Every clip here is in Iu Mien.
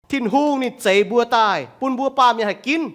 Tin-Hungh ninh zeix mbuo daaih bun mbuo baamh mienh haih ginv.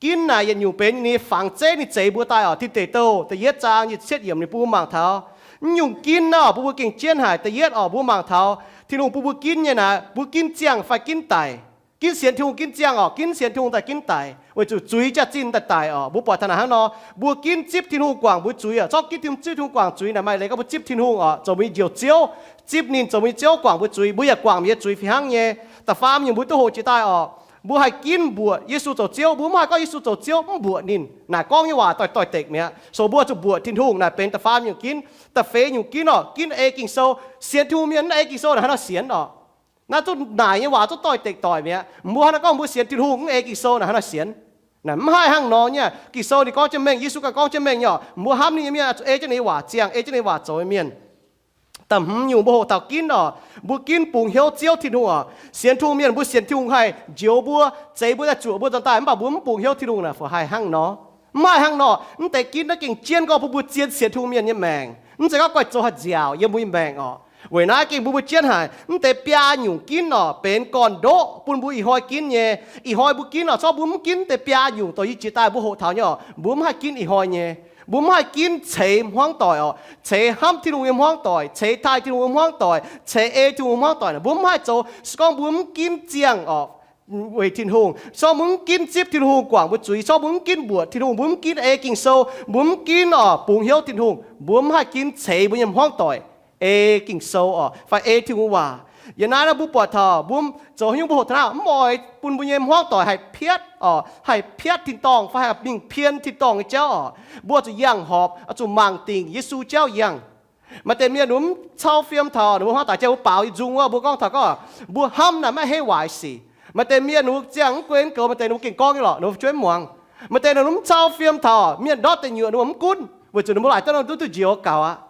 Ginv naaic yietc nyungc benx ninh nyei fangx zeiv ninh zeix mbuo daaih oc. Tin Deic Douh da'yietv zaang nyic ziepc cietv yiemc ninh bun mbuo mangc taux, mv nyungc ginv naaiv oc, bun mbuo gengh jienv haic. Da'yietv oc, mbuo mangc taux Tin-Hungh bun mbuo ginv nyei naaic, mbuo ginv ziangh fai ginv daic. Ginv sienx Tin-Hungh ginv ziangh oc, ginv sienx Tin-Hungh daaih ginv daic, weic zuqc zuiz jaax-zinh daaih daic oc. Mbuo buatc taux naaic hnangv nor, mbuo ginv zipv Tin-Hungh guangc mbuo zuiz oc. Zorqv ginv Tin-Hungh, zipv Tin-Hungh guangc zuiz naaic maaih leiz gorngv mbuo zipv Tin-Hungh oc, zoux mbuo nyei Njoux Ziouv, zipv ninh zoux mbuo nyei Ziouv guangc mbuo zuiz. Mbuo yaac guangc mienh nyei zuiz fih hnangv nyei. Da'faam nyungc mbuo duqv hoqc jiex daaih oc, mbuo haih ginv mbuoqc Yesu zoux Ziouv. Mbuo mv haih gorngv Yesu zoux Ziouv mv mbuoqc ninh. Naaic gorngv nyei waac doix-doix-dekc mi'aqv. So mbuo zuqc mbuoqc Tin-Hungh naaic benx da'faam nyungc ginv. Da'feix nyungc ginv oc, ginv ei Ging-Sou. Sienx Tin-Hungh mienh mv ei Ging-Sou naaic hnangv nor sienx oc. Naaiv zungv naaic nyei waac zungv doix-dekc doic mi'aqv. Mbuo hnangv naaiv gorngv mbuo sienx Tin-Hungh mv ei Ging-Sou naaic hnangv nor sienx. Naaic mv haih hnangv nor nyei. Ging-Sou ninh gorngv jienv mengh, Yesu ganh gorngv jienv mengh nyei oc, mbuo hnamv ninh nyei mienh zuqc ei jienv ninh nyei waac ziangh, ei jienv ninh nyei waac zoux nyei mienh. Da'hmz nyungc mbuo hoqc taux ginv oc, mbuo ginv bungx hnyouv Ziouv Tin-Hungh oc. Sienx Tin-Hungh mienh mbuo sienx Tin-Hungh haih njoux mbuo, zeix mbuo daaih zuoqc mbuo nzuonx daaih, mv baac mbuo mv bungx hnyouv Tin-Hungh naaic fai haih hnangv nor? Mv haih hnangv nor. Mv deix ginv naaiv gengh jienv gorngv bun mbuo zien sienx Tin-Hungh mienh nyei maengc. Mv zeiz gorngv guaih zoux haaix nziaauc yiem mbuo nyei maengc oc. Weic naaiv gengh bun mbuo jienv haic. Mv deix biaa nyungc ginv oc benx gorn-ndoqv bun mbuo ih hnoi ginv nyei. Ih hnoi mbuo ginv oc, zorqv mbuo mv ginv mv deix biaa nyungc doix yie jiex daaih mbuo hoqc taux nyei oc, mbuo mv haih ginv ih hnoi nyei. Mbuo mv haih ginv ceix hmuangv doic oc, ceix hnamv Tin-Hungh nyei hmuangv doic, ceix taaih Tin-Hungh nyei hmuangv doic, ceix ei Tin-Hungh nyei hmuangv doic naaic, mbuo mv haih zoux. Se gorngv mbuo mv ginv ziangh oc, weic Tin-Hungh, se gorngv mbuo mv ginv zipv Tin-Hungh guangc mbuo zuiz, se gorngv mbuo mv ginv mbuoqc Tin-Hungh, mbuo mv ginv ei Ging-Sou, mbuo mv ginv oc bungx hnyouv Tin-Hungh, mbuo mv haih ginv ceix mbuo nyei hmuangv doic, ei Ging-Sou oc fai ei Tin-Hungh waac. Yiem naaiv naaiv mbuo buatc taux mbuo zoux haaix nyungc mbuo hoqc taux naaiv mv oix bun mbuo nyei hmuangv doic haih piatv oc, haih piatv tin-dorngh fai haih mingh pien tin-dorngh nyei jauv oc. Mbuo zuqc yangh horpc, zuqc mangc dingc Yesu jauv yangh. Maaih deix mienh mbuo mv cau fiem taux ninh mbuo hmuangv doic jauv, mbuo baaux nyei nzung wuov, mbuo gorngv taux gorngv mbuo hnamv naaic maiv heiv waaic sic. Maaih deix mienh mbuo ziangh mv guei mv goux, maaih deix ninh mbuo gengh gorngv nyei lorqc, ninh mbuo fu'jueiv mv muangx. Maaih deix ninh mbuo mv cau fiem taux mienh ndortv deix nyuoqc ninh mbuo mv gunv, weic zuqc ninh mbuo laaic daaih duqv njoux gaux aqv.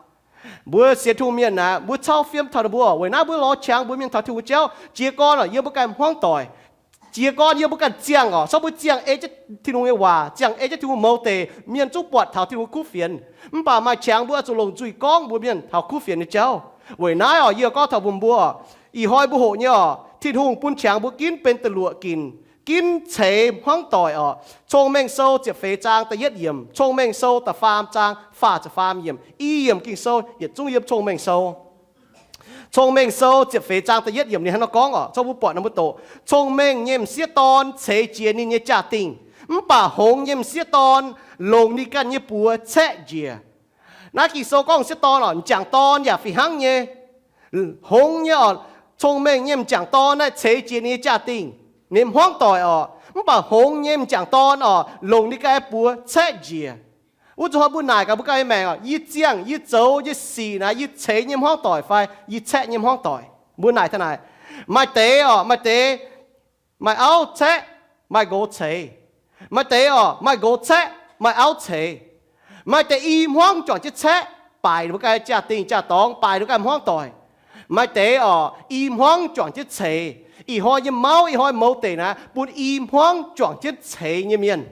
Mbuo sienx Tin-Hungh mienh naaic, mbuo cau fiem taux ninh mbuo, weic naaiv mbuo lorz qangx mbuox mienh taux Tin-Hungh jauv, jiez gorn oc yiem mbuo ganh hmuangv doic. Jiez gorn yiem mbuo ganh ziangh oc, se gorngv mbuo ziangh ei jienv Tin-Hungh nyei waac, ziangh ei jienv Tin-Hungh mouz deic, mienh zungv buatc taux Tin-Hungh kuv fienx. Mv baac maaih qangx mbuo oix zuqc longc nzuih gorngv mbuox mienh taux kuv fienx nyei jauv. Weic naaiv oc, yie gorngv taux mbuox mbuo, ih hnoi mbuo hoqc nyei oc, Tin-Hungh bun qangx mbuo ginv benx da'luoqc ginc, ginv ceix hmuangv doic oc. Cong-Mengh Sou ziepc feix zaang da'yietv yiemc, Cong-Mengh Sou da'faam zaang faah ziepc faam yiemc, i yiemc Ging-Sou yietc zungv yiem Cong-Mengh Sou. Cong-Mengh Sou ziepc feix zaang da'yietv yiemc ninh hnangv nor gorngv oc, cong mbuo buatc nor mbuo doqc, cong-mengh nyei m'sieqv dorn ceix jiez ninh nyei jaa-dingh, mv baac hngongx nyei m'sieqv dorn longc ninh ganh nyei buoz caeqv njiec. Naaiv Ging-Sou gorngv m'sieqv dorn oc, m'jangc dorn yaac fih hnangv nyei. Hngongx nyei oc, cong-mengh nyei m'jangc dorn naaiv ceix jiez ninh nyei jaa-dingh, ninh hmuangv doic oc, mv baac hngongx nyei m'jangc dorn oc, longc ninh ganh buoz caeqv njiec. Wuov zuqc hnoi mbuo naaic gaax mbuo ganh nyei maengc oc, yie ziangh yie zoux nyei sic naaic, yie ceix nyei hmuangv doic fai yie caeqv nyei hmuangv doic? Mbuo naaic taux naaic, maaih deix oc, maaih deix maaih auv caeqv, maaih nqox ceix. Maaih deix oc, maaih nqox caeqv, maaih auv ceix. Maaih deix i hmuangv juangc jienv caeqv, baaic ninh mbuo ganh jaa-dingh jaa-dorngx, baaic ninh mbuo ganh hmuangv doic. Maaih deix oc, i hmuangv juangc jienv ceix. Ih hnoi nyei mauv, ih hnoi mouz deic naaic, bun i hmuangv juangc jienv ceix nyei mienh.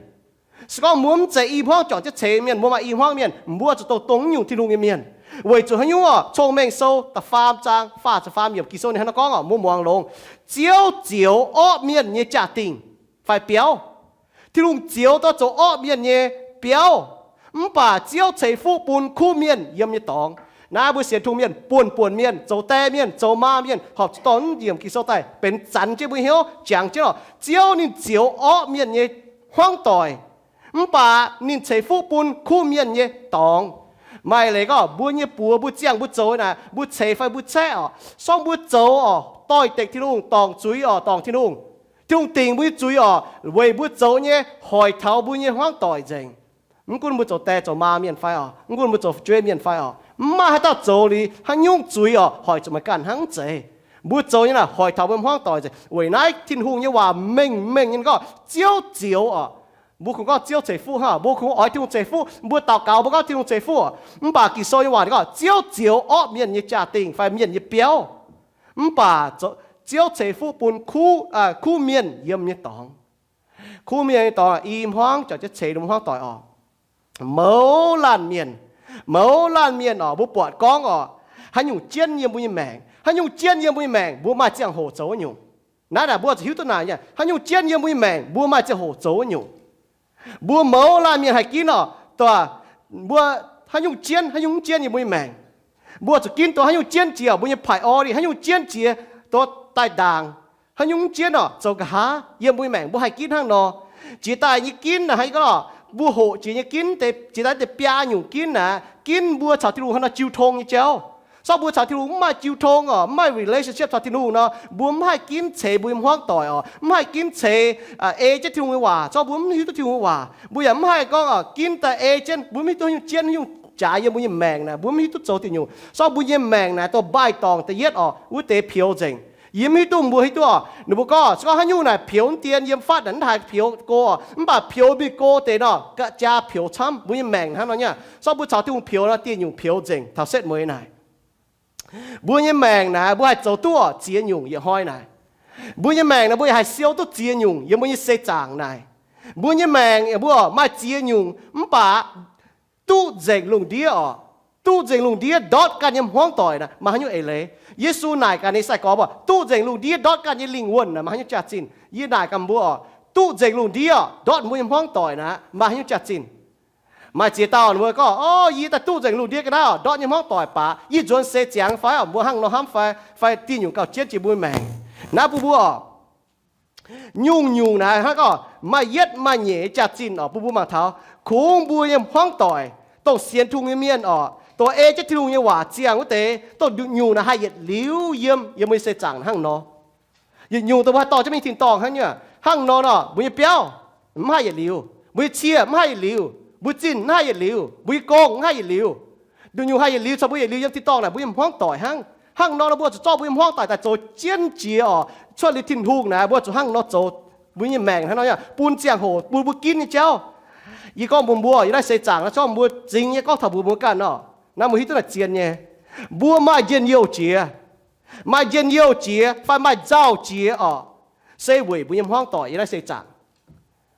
Se gorngv mbuo mv zeiz i hmuangv juangc jienv ceix mienh, mbuo maaih i hmuangv mienh, mbuo zuqc dongh dongh nyungc Tin-Hungh nyei mienh. Weic zuqc haaix nyungc oc? Cong-Mengh Sou da'faam zaang faah ziepc faam yiemc Ging-Sou ninh hnangv naaiv gorngv oc, mbuo muangx longx. Ziouv zioux orqv mienh nyei jaa-dingh fai biauv. Tin-Hungh zioux duqv zoux orqv mienh nyei biauv, mv baac Ziouv ceix fuqv bun kuv mienh yiem nyei dorngx. Naaiv mbuo sienx Tin-Hungh mienh, buonc-buonc mienh, zoux die mienh, zoux maa mienh, horpc zuqc dorh naaiv yiemc Ging-Sou daaih benx zanc jienv mbuo hnyouv jangx jienv oc. Ziouv ninh zioux orqv mienh nyei hmuangv doic, mv baac ninh ceix fuqv bun kuv mienh nyei dorngx. Maaih leiz gorngv mbuo nyei buoz mbuo ziangh mbuo zoux naaic, mbuo ceix fai mbuo caeqv oc, se gorngv mbuo zoux oc doix-dekc Tin-Hungh, dorngc zuiz oc dorngc Tin-Hungh, Tin-Hungh dingc mbuo nyei zuiz oc, weic mbuo zoux nyei hoic taux mbuo nyei hmuangv doic nzengc. Mv gunv mbuo zoux die zoux maa mienh fai oc, mv gunv mbuo zoux fu'jueiv mienh fai oc, mv maaih haaix dauh zoux liuz haaix nyungc zuiz oc hoic zuqc meih ganh hnangv zeiz. Mbuo zoux nyei naaic hoic taux mbuo hmuangv doic nzengc. Weic naaiv Tin-Hungh nyei waac mengh mengh nyei gorngv Ziouv zioux oc. Mbuo kungx gorngv Ziouv ceix fuqv hnangv, mbuo kungx oix Tin-Hungh ceix fuqv, mbuo daux gaux mbuo gorngv Tin-Hungh ceix fuqv oc. Mv baac Ging-Sou nyei waac gorngv Ziouv zioux orqv mienh nyei jaa-dingh fai mienh nyei biauv, mv baac Ziouv ceix fuqv bun kuv mienh yiem nyei dorngx. Kuv mienh nyei dorngx i hmuangv juangc jienv ceix ninh mbuo hmuangv doic oc. Mouz laanh mienh, mouz laanh mienh oc, mbuo buatc gorngv oc, haaix nyungc jienv yiem mbuo nyei maengc, haaix nyungc jienv yiem mbuo nyei maengc, mbuo maaih ziangh hoc zoux wuov nyungc. Naaiv naaic mbuo zuqc hiuv duqv naaic nyei, haaix nyungc jienv yiem mbuo nyei maengc, mbuo maaih ziangh hoc zoux wuov nyungc. Mbuo maaih mienh haih ginv orqc, dongh mbuo haaix nyungc jienv, haaix nyungc jienv yiem mbuo nyei maengc. Mbuo zuqc ginv dongh haaix nyungc jienv jiex mbuo nyei priority, haaix nyungc jienv jiex dongh daaih ndaangc, haaix nyungc jienv orqc zoux nqa'haav yiem mbuo nyei maengc, mbuo haih ginv hnangv nor. Jiex daaih nyei ginv naaic, haaix nyungc gorngv orqc, mbuo hoqc jiex nyei ginv deix, jiex daaih deix biaa nyungc ginv naaic, ginv mbuo caux Tin-Hungh hnangv nor jiu tong nyei jauv. Sorng mbuo caux Tin-Hungh mv maaih jiu tong orqc, mv maaih relationship caux Tin-Hungh nor, mbuo mv haih ginv ceix mbuo nyei hmuangv doic orqc, mv haih ginv ceix ei jienv Tin-Hungh nyei waac. Sorng mbuo mv hiuv duqv Tin-Hungh nyei waac, mbuo yaac mv haih gorngv orqc ginv daaih ei jienv, mbuo mv hiuv duqv haaix nyungc jienv, haaix nyungc jaax yiem mbuo nyei maengc naaic, mbuo mv hiuv duqv zoux diuc nyungc. Sorng mbuo nyei maengc naaic dongh mbaih dorngc da'yietv orqc, wuov deix peux nzengc. Yie mv hiuv duqv, mbuo hiuv duqv orqc, ninh mbuo gorngv se gorngv haaix nyungc naaic peux mv dien, yiem fatv naaic mv haih peux go orqc, mv baac peux mingh go deix nor, ga'jaa peux camv. Mbuo nyei maengc hnangv nor nyei. Sorng mbuo caux Tin-Hungh peux nor, dieh nyungc peux nzengc taux setv mueiz naaic. Mbuo nyei maengc naaic mbuo haih zoux duqv orqc ziex nyungc yietc hnoi naaic. Mbuo nyei maengc naaic mbuo yaac haih siou duqv ziex nyungc yiem mbuo nyei seix zaangc naaic. Mbuo nyei maengc mbuo maaih ziex nyungc mv baac duqv nzengc lungh ndiev orqc. Duqv nzengc lungh ndiev ndortv ganh nyei hmuangv doic naaic maaih haaix nyungc eix leiz? Yesu naaic gaax ninh nyei sai-gorx mbuo, duqv nzengc lungh ndiev ndortv ganh nyei lingh wuonh naaic maaih haaix nyungc jaax-zinh? Yie naaic gaax mbuo orqc, duqv nzengc lungh ndiev ndortv mbuo nyei hmuangv doic naaic maaih haaix nyungc jaax-zinh? Maaih ziex dauh ninh mbuo gorngv, O, yie daaih duqv nzengc lungh ndiev ga'naaiv orqc, ndortv nyei hmuangv doic baac yie nzuonx seix ziangx fai orqc, mbuo hnangv nor hnamv fai, fai dieh nyungc gauh jienv jiex mbuo maengc. Naaiv bun mbuo orqc, nyungc-nyungc naaiv hnangv gorngv maaih yietv maaih nyeic jaax-zinh orqc, bun mbuo mangc taux kungx mbuo nyei hmuangv doic, dongh sienx Tin-Hungh nyei mienh orqc, dongh ei jienv Tin-Hungh nyei waac ziangh wuov deix, dongh nyungc-nyungc naaiv haih yietc liuz yiem, yiem mbuo nyei seix zaangc hnangv nor. Yietc nyungc dongh mbuo haih dorh jienv mingh tin-dorngh hnangv nyungc, hnangv nor nor, mbuo nyei biauv mv haih yietc liuz, mbuo nyei cie mv haih yietc liuz, mbuo zinh mv haih yietc liuz, mbuo nyei gong mv haih yietc liuz. Nyungc-nyungc haih yietc liuz, caux mbuo yietc liuz yiem tin-dorngh naaic, mbuo nyei hmuangv doic hnangv. Hnangv nor nor mbuo zuqc zorqv mbuo nyei hmuangv doic daaih zoux jienv jiex orqc, cuotv liuz Tin-Hungh naaic, mbuo zuqc hnangv nor zoux. Mbuo nyei maengc hnangv nor bun ziangh hoc bun mbuo ginv nyei jauv. Yie gorngv mbuox mbuo, yie naaiv seix zaangc naaiv, gorngv mbuo zingx nyei gorngv taux mbuox mbuo ganh nor, naaiv mbuo hiuv duqv naaic zien nyei. Mbuo maaih njien-youh jiex, maaih njien-youh jiex fai maaih nzauh jiex orqc, se weic mbuo nyei hmuangv doic yiem naaiv seix zaangc.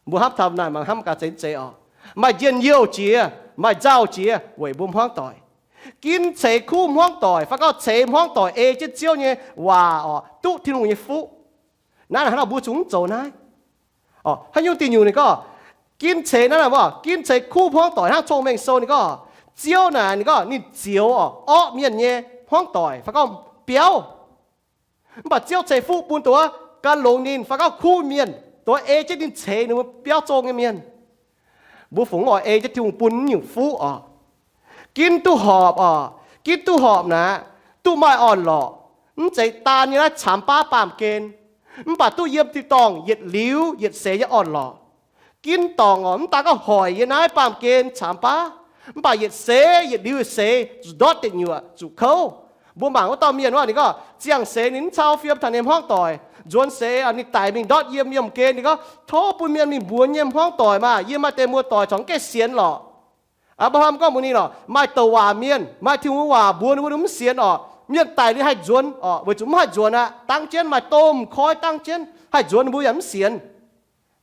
Mbuo hnamv taux naaic mangc hnamv gaax zeiz mv zeiz orqc. Maaih njien-youh jiex, maaih nzauh jiex weic mbuo hmuangv doic. Ginv ceix kuv hmuangv doic fai gorngv ceix hmuangv doic ei jienv Ziouv nyei waac orqc, duqv Tin-Hungh nyei fuqv. Naaiv naaic hnangv nor mbuo zuqc mv zoux naaiv. Haaix nyungc diuh nyungc ninh gorngv, ginv ceix naaiv, ginv ceix kuv hmuangv doic hnangv Cong-Mengh Sou ninh gorngv, Ziouv naaic ninh gorngv ninh zioux orqc, orqv mienh nyei hmuangv doic fai gorngv biauv. Mv baac Ziouv ceix fuqv bun dongh wuov gan longx ninh fai gorngv kuv mienh, dongh wuov ei jienv ninh ceix ninh mbuo biauv zong nyei mienh. Mbuo fungc oix ei jienv Tin-Hungh bun nyungc fuqv orqc. Ginv duqv horpc orqc. Ginv duqv horpc naaic, duqv maaih orn-lorqc. Mv zeiz daan nyei naaiv caamx baav baamh gen. Mv baac duqv yiem tin-dorngh yietc liuz yietc seix nyei orn-lorqc. Ginv dorngc orqc, mv daan gorngv hoic yiem naaiv baamh gen caamx baav, mv baac yietc seix yietc liuz yietc seix zuqc ndortv deic-nyuoqc zuqc kouv. Mbuo mangc wuov dauh mienh wuov, ninh gorngv ziangh seix ninh mv cau fiem taux ninh hmuangv doic. Nzuonx seix ninh daic mingh ndortv yiem yiemh gen, ninh gorngv, Tov bun mienh mingh mbuonx yie hmuangv doic maah! Yie maaih deix muoz-doic corc mv gaengh sienx lorqc. Apc^laa^ham gorngv mbuox ninh orqc, maaih douc waac mienh, maaih Tin-Hungh waac mbuox ninh mbuo, ninh mv sienx orqc, mienh daic liuz haih nzuonx orqc, weic zuqc mv haih nzuonx aqv, dangv jienv maaih domh koi dangv jienv haih nzuonx, ninh mbuo yaac mv sienx.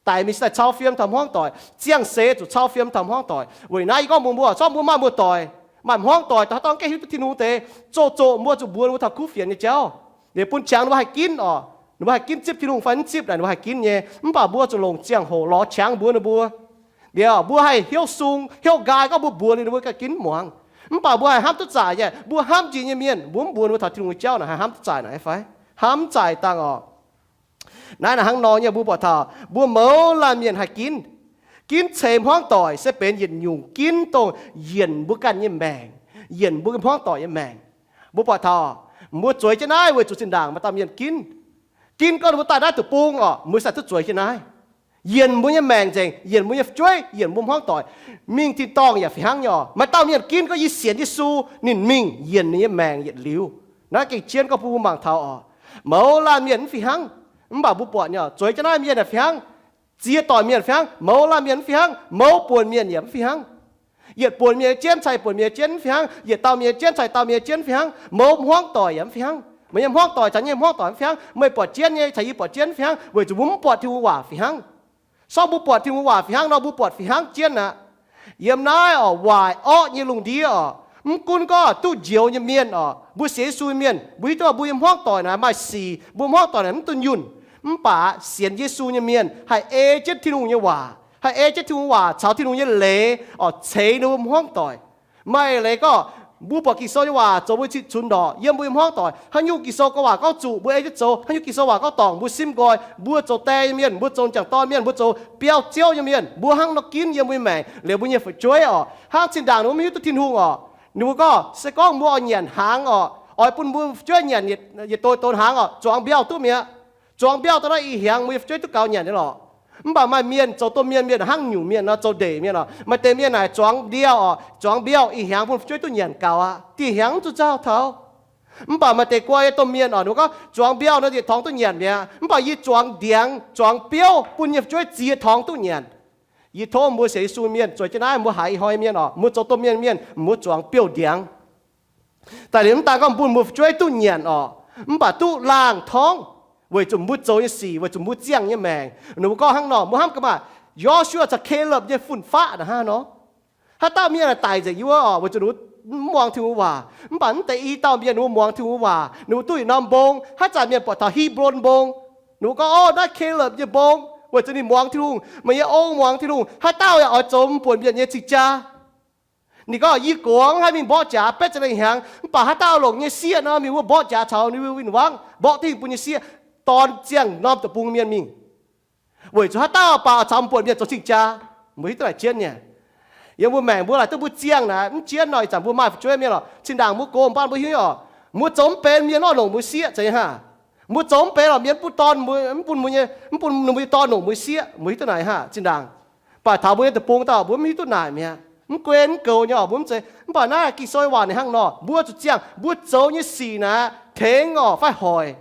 Daic mingh se daaih cau fiem taux hmuangv doic, ziangh seix zuqc cau fiem taux hmuangv doic. Weic naaiv yie gorngv mbuox mbuo, zorqv mbuo maaih muoz-doic, maaih hmuangv doic, haaix dauh gaengh hiuv duqv Tin-Hungh deix, zoqc zoqc mbuo zuqc mbuox ninh mbuo taux kuv fienx nyei jauv. Liuz bun qangx ninh mbuo haih ginv orqc, ninh mbuo haih ginv zipv Tin-Hungh fai mv zipv naaic, ninh mbuo haih ginv nyei. Mv baac mbuo zuqc longc ziangh hoc lorz qangx mbuox ninh mbuo. Liuz mbuo haih hnyouv sung hnyouv nqaai gorngv mbuo mbuox liuz ninh mbuo ganh ginv muangx. Mv baac mbuo haih hnamv duqv zaaic nyei, mbuo hnamv njiec nyei mienh mbuo mv mbuox ninh mbuo taux Tin-Hungh nyei jauv naaic, haih hnamv duqv zaaic naaic fai? Hnamv zaaic dangh orqc. Naaiv naaic hnangv nor nyei, mbuo buatc taux mbuo mouz laanh mienh haih ginv. Ginv ceix hmuangv doic se benx yietc nyungc ginv dongh yienc mbuo ganh nyei maengc, yienc mbuo hmuangv doic nyei maengc. Mbuo buatc taux mbuo zueiz jienv naaiv weic zuqc zinh ndaangc maaih dauh mienh ginv. Ginv gorngv ninh mbuo daaih naaiv deic-bung orqc, mbuo sai duqv zueiz jienv naaiv. Yienc mbuo nyei maengc nzengc, yienc mbuo nyei fu'jueiv, yienc mbuo hmuangv doic. Mingh tin-dorngh yaac fih hnangv nyei orqc. Maaih dauh mienh ginv gorngv yie sienx Yesu, ninh mingh yienc ninh nyei maengc yietc liuz. Naaiv gengh jienv gorngv bun mbuo mangc taux orqc, mouz laanh mienh mv fih hnangv. Mv baac mbuo buatc nyei orqc, zueiz jienv naaiv mienh yaac fih hnangv. Ziex doic mienh fih hnangv, mouz laanh mienh mv fih hnangv, mouz buonc mienh yaac mv fih hnangv. Yietc buonc mienh nyei jienv caux yietc buonc mienh nyei jienv mv fih hnangv, yietc dauh mienh nyei jienv caux yietc dauh mienh nyei jienv mv fih hnangv, mouz hmuangv doic yaac mv fih hnangv, meih nyei hmuangv doic caux yie nyei hmuangv doic mv fih hnangv, meih buatc jienv nyei caux yie buatc jienv mv fih hnangv, weic zuqc mbuo mv buatc Tin-Hungh waac fih hnangv. Sorng mbuo buatc Tin-Hungh waac fih hnangv nor, mbuo buatc fih hnangv jienv aqv. Yiem naaiv orqc, waaic orqv nyei lungh ndiev orqc, mv gunv gorngv duqv njoux nyei mienh orqc, mbuo sienx Yesu nyei mienh, mbuo hiuv duqv mbuo nyei hmuangv doic naaic maaih sic, mbuo hmuangv doic naaic mv dunh yunh. Mv baac sienx Yesu nyei mienh haih ei jienv Tin-Hungh nyei waac, haih ei jienv Tin-Hungh waac caux Tin-Hungh nyei leiz oc ceix ninh mbuo hmuangv doic. Maaih leiz gorngv mbuo buatc Ging-Sou nyei waac zoux mbuo cing-cunx ndorqc yiem mbuo nyei hmuangv doic. Haaix nyungc Ging-Sou gorngv waac gorngv zuqc mbuo ei jienv zoux, haaix nyungc Ging-Sou waac gorngv dorngc mbuo simv nqoi, mbuo zoux die nyei mienh, mbuo zoux m'jangc dorn mienh, mbuo zoux biauv ziouv nyei mienh, mbuo hnangv nor ginv yiem mbuo nyei maengc liuz mbuo nyei fu'jueiv oc. Hnangv zinh ndaangc ninh mbuo maiv hiuv duqv Tin-Hungh oc, ninh mbuo gorngv se gorngv mbuo oix nyanc hnaangx oc, oix bun mbuo fu'jueiv nyanc yietc doix-doix hnaangx oc, zuangx mbiauh duqv mi'aqv. Zuangx mbiauh daaih naaiv ih hnyangx mbuo nyei fu'jueiv duqv gaux nyanc nyei lorqc. Mv baac maaih mienh zoux domh mienh, mienh hnangv nyungc mienh nor zoux ndeic mienh oc. Maaih deix mienh naaic zuangx mbiauh oc, zuangx mbiauh ih hnyangx bun fu'jueiv duqv nyanc gaux aqv. Ih hnyangx mv zuqc nzauh taux. Mv baac maaih deix guai nyei domh mienh oc, ninh mbuo gorngv zuangx mbiauh nor yietc torngx duqv nyanc mi'aqv. Mv baac yie zuangx ndiangx, zuangx biouv bun yie nyei fu'jueiv ziex torngx duqv nyanc. Yie tov mbuo sienx Yesu mienh zueiz jienv naaiv, mbuo haiz ih hnoi mienh oc, mbuo zoux domh mienh mienh, mbuo zuangx biouv ndiangx daaih liuz mv daan gorngv bun mbuo fu'jueiv duqv nyanc oc, mv baac duqv laangh torngv, weic zuqc mbuo zoux nyei sic, weic zuqc mbuo ziangh nyei maengc. Ninh mbuo gorngv hnangv nor, mbuo hnamv gaax maah, Yo^su^waa caux Kalopv nyei fun-faqv naaic hnangv nor. Haaix dauh mienh daic nzengc yie wuov oc, weic zuqc ninh mbuo mv muangx Tin-Hungh waac. Mv baac mv deix i dauh mienh ninh mbuo muangx Tin-Hungh waac, ninh mbuo duqv yietc norm mbong. Haaix zanc mienh buatc taux He^mbo^lon Mbong, ninh mbuo gorngv, Orv, naaiv Kalopv nyei mbong, weic zuqc ninh muangx Tin-Hungh, meih nyei ong muangx Tin-Hungh. Haaix dauh yaac oix zoux mv buonc mienh nyei cing-jaa. Ninh gorngv, Yie gox haih mingh mborqv jaax betv ziepc lengh hnyangx, mv baac haaix dauh longc nyei sieqv nor, mingh wuov mborqv jaax caux ninh mbuo win-wangv, mborqv dingh bun nyei sieqv, dorn ziangh norm deic-bung mienh mingh. Weic zuqc haaix dauh baac oix caux mv buonc mienh zoux cing-jaa. Mbuo hiuv duqv naaic jienv nyei. Yiem mbuo maengc mbuo laaic duqv mbuo ziangh naaic mv jienv nor, ih zanc mbuo maaih fu'jueiv mienh lorqc, zinh ndaangc mbuo gox mv baac mbuo hiuv oc, mbuo zoux mv benx mienh orv longc mbuo sieqv zeiz nyei haah. Mbuo zoux mv benx lorqc mienh mv bun dorn, mv bun mbuo nyei, mv bun ninh mbuo nyei dorn longc mbuo sieqv. Mbuo hiuv duqv naaic haah, zinh ndaangc. Mv baac taux mbuo nyei deic-bung dauh mbuo mv hiuv duqv naaic mi'aqv. Mv guen mv goux nyei oc, mbuo mv zeiz. Mv baac naaiv Ging-Sou waac ninh hnangv nor, mbuo zuqc ziangh, mbuo zoux nyei sic naaic tengx oc fai hoic.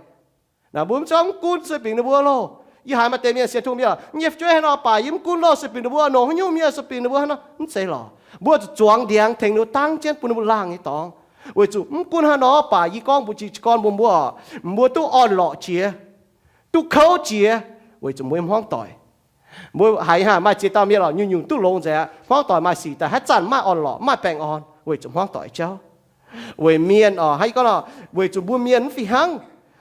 Naaic mbuo mv zeiz mv gunv se bingx ninh mbuo loh. Yie haiz maaih deix mienh sienx Tin-Hungh mienh, yie nyei fu'jueiv hnangv nor baac yie mv gunv loh, se bingx ninh mbuo nongc haaix nyungc mienh se bingx ninh mbuo hnangv nor. Mv zeiz lorqc. Mbuo zuqc zuangx ndiangx tengx ninh mbuo dangv jienv bun ninh mbuo laangh nyei dorngx. Weic zuqc mv gunv hnangv nor baac yie gorngv mbuo jiez gorn mbuox mbuo oc, mbuo duqv orn-lorqc jiex, duqv kouv jiex, weic zuqc mbuo nyei hmuangv doic. Mbuo haiz haah, maaih ziex dauh mienh lorqc, nyungc-nyungc duqv longx nzengc aqv. Hmuangv doic maaih sic daaih haaix zanc maaih orn-lorqc, maaih baengh orn, weic zuqc hmuangv doic jauv. Weic mienh oc, hnangv yie gorngv nor, weic zuqc mbuo mienh mv fih hnangv.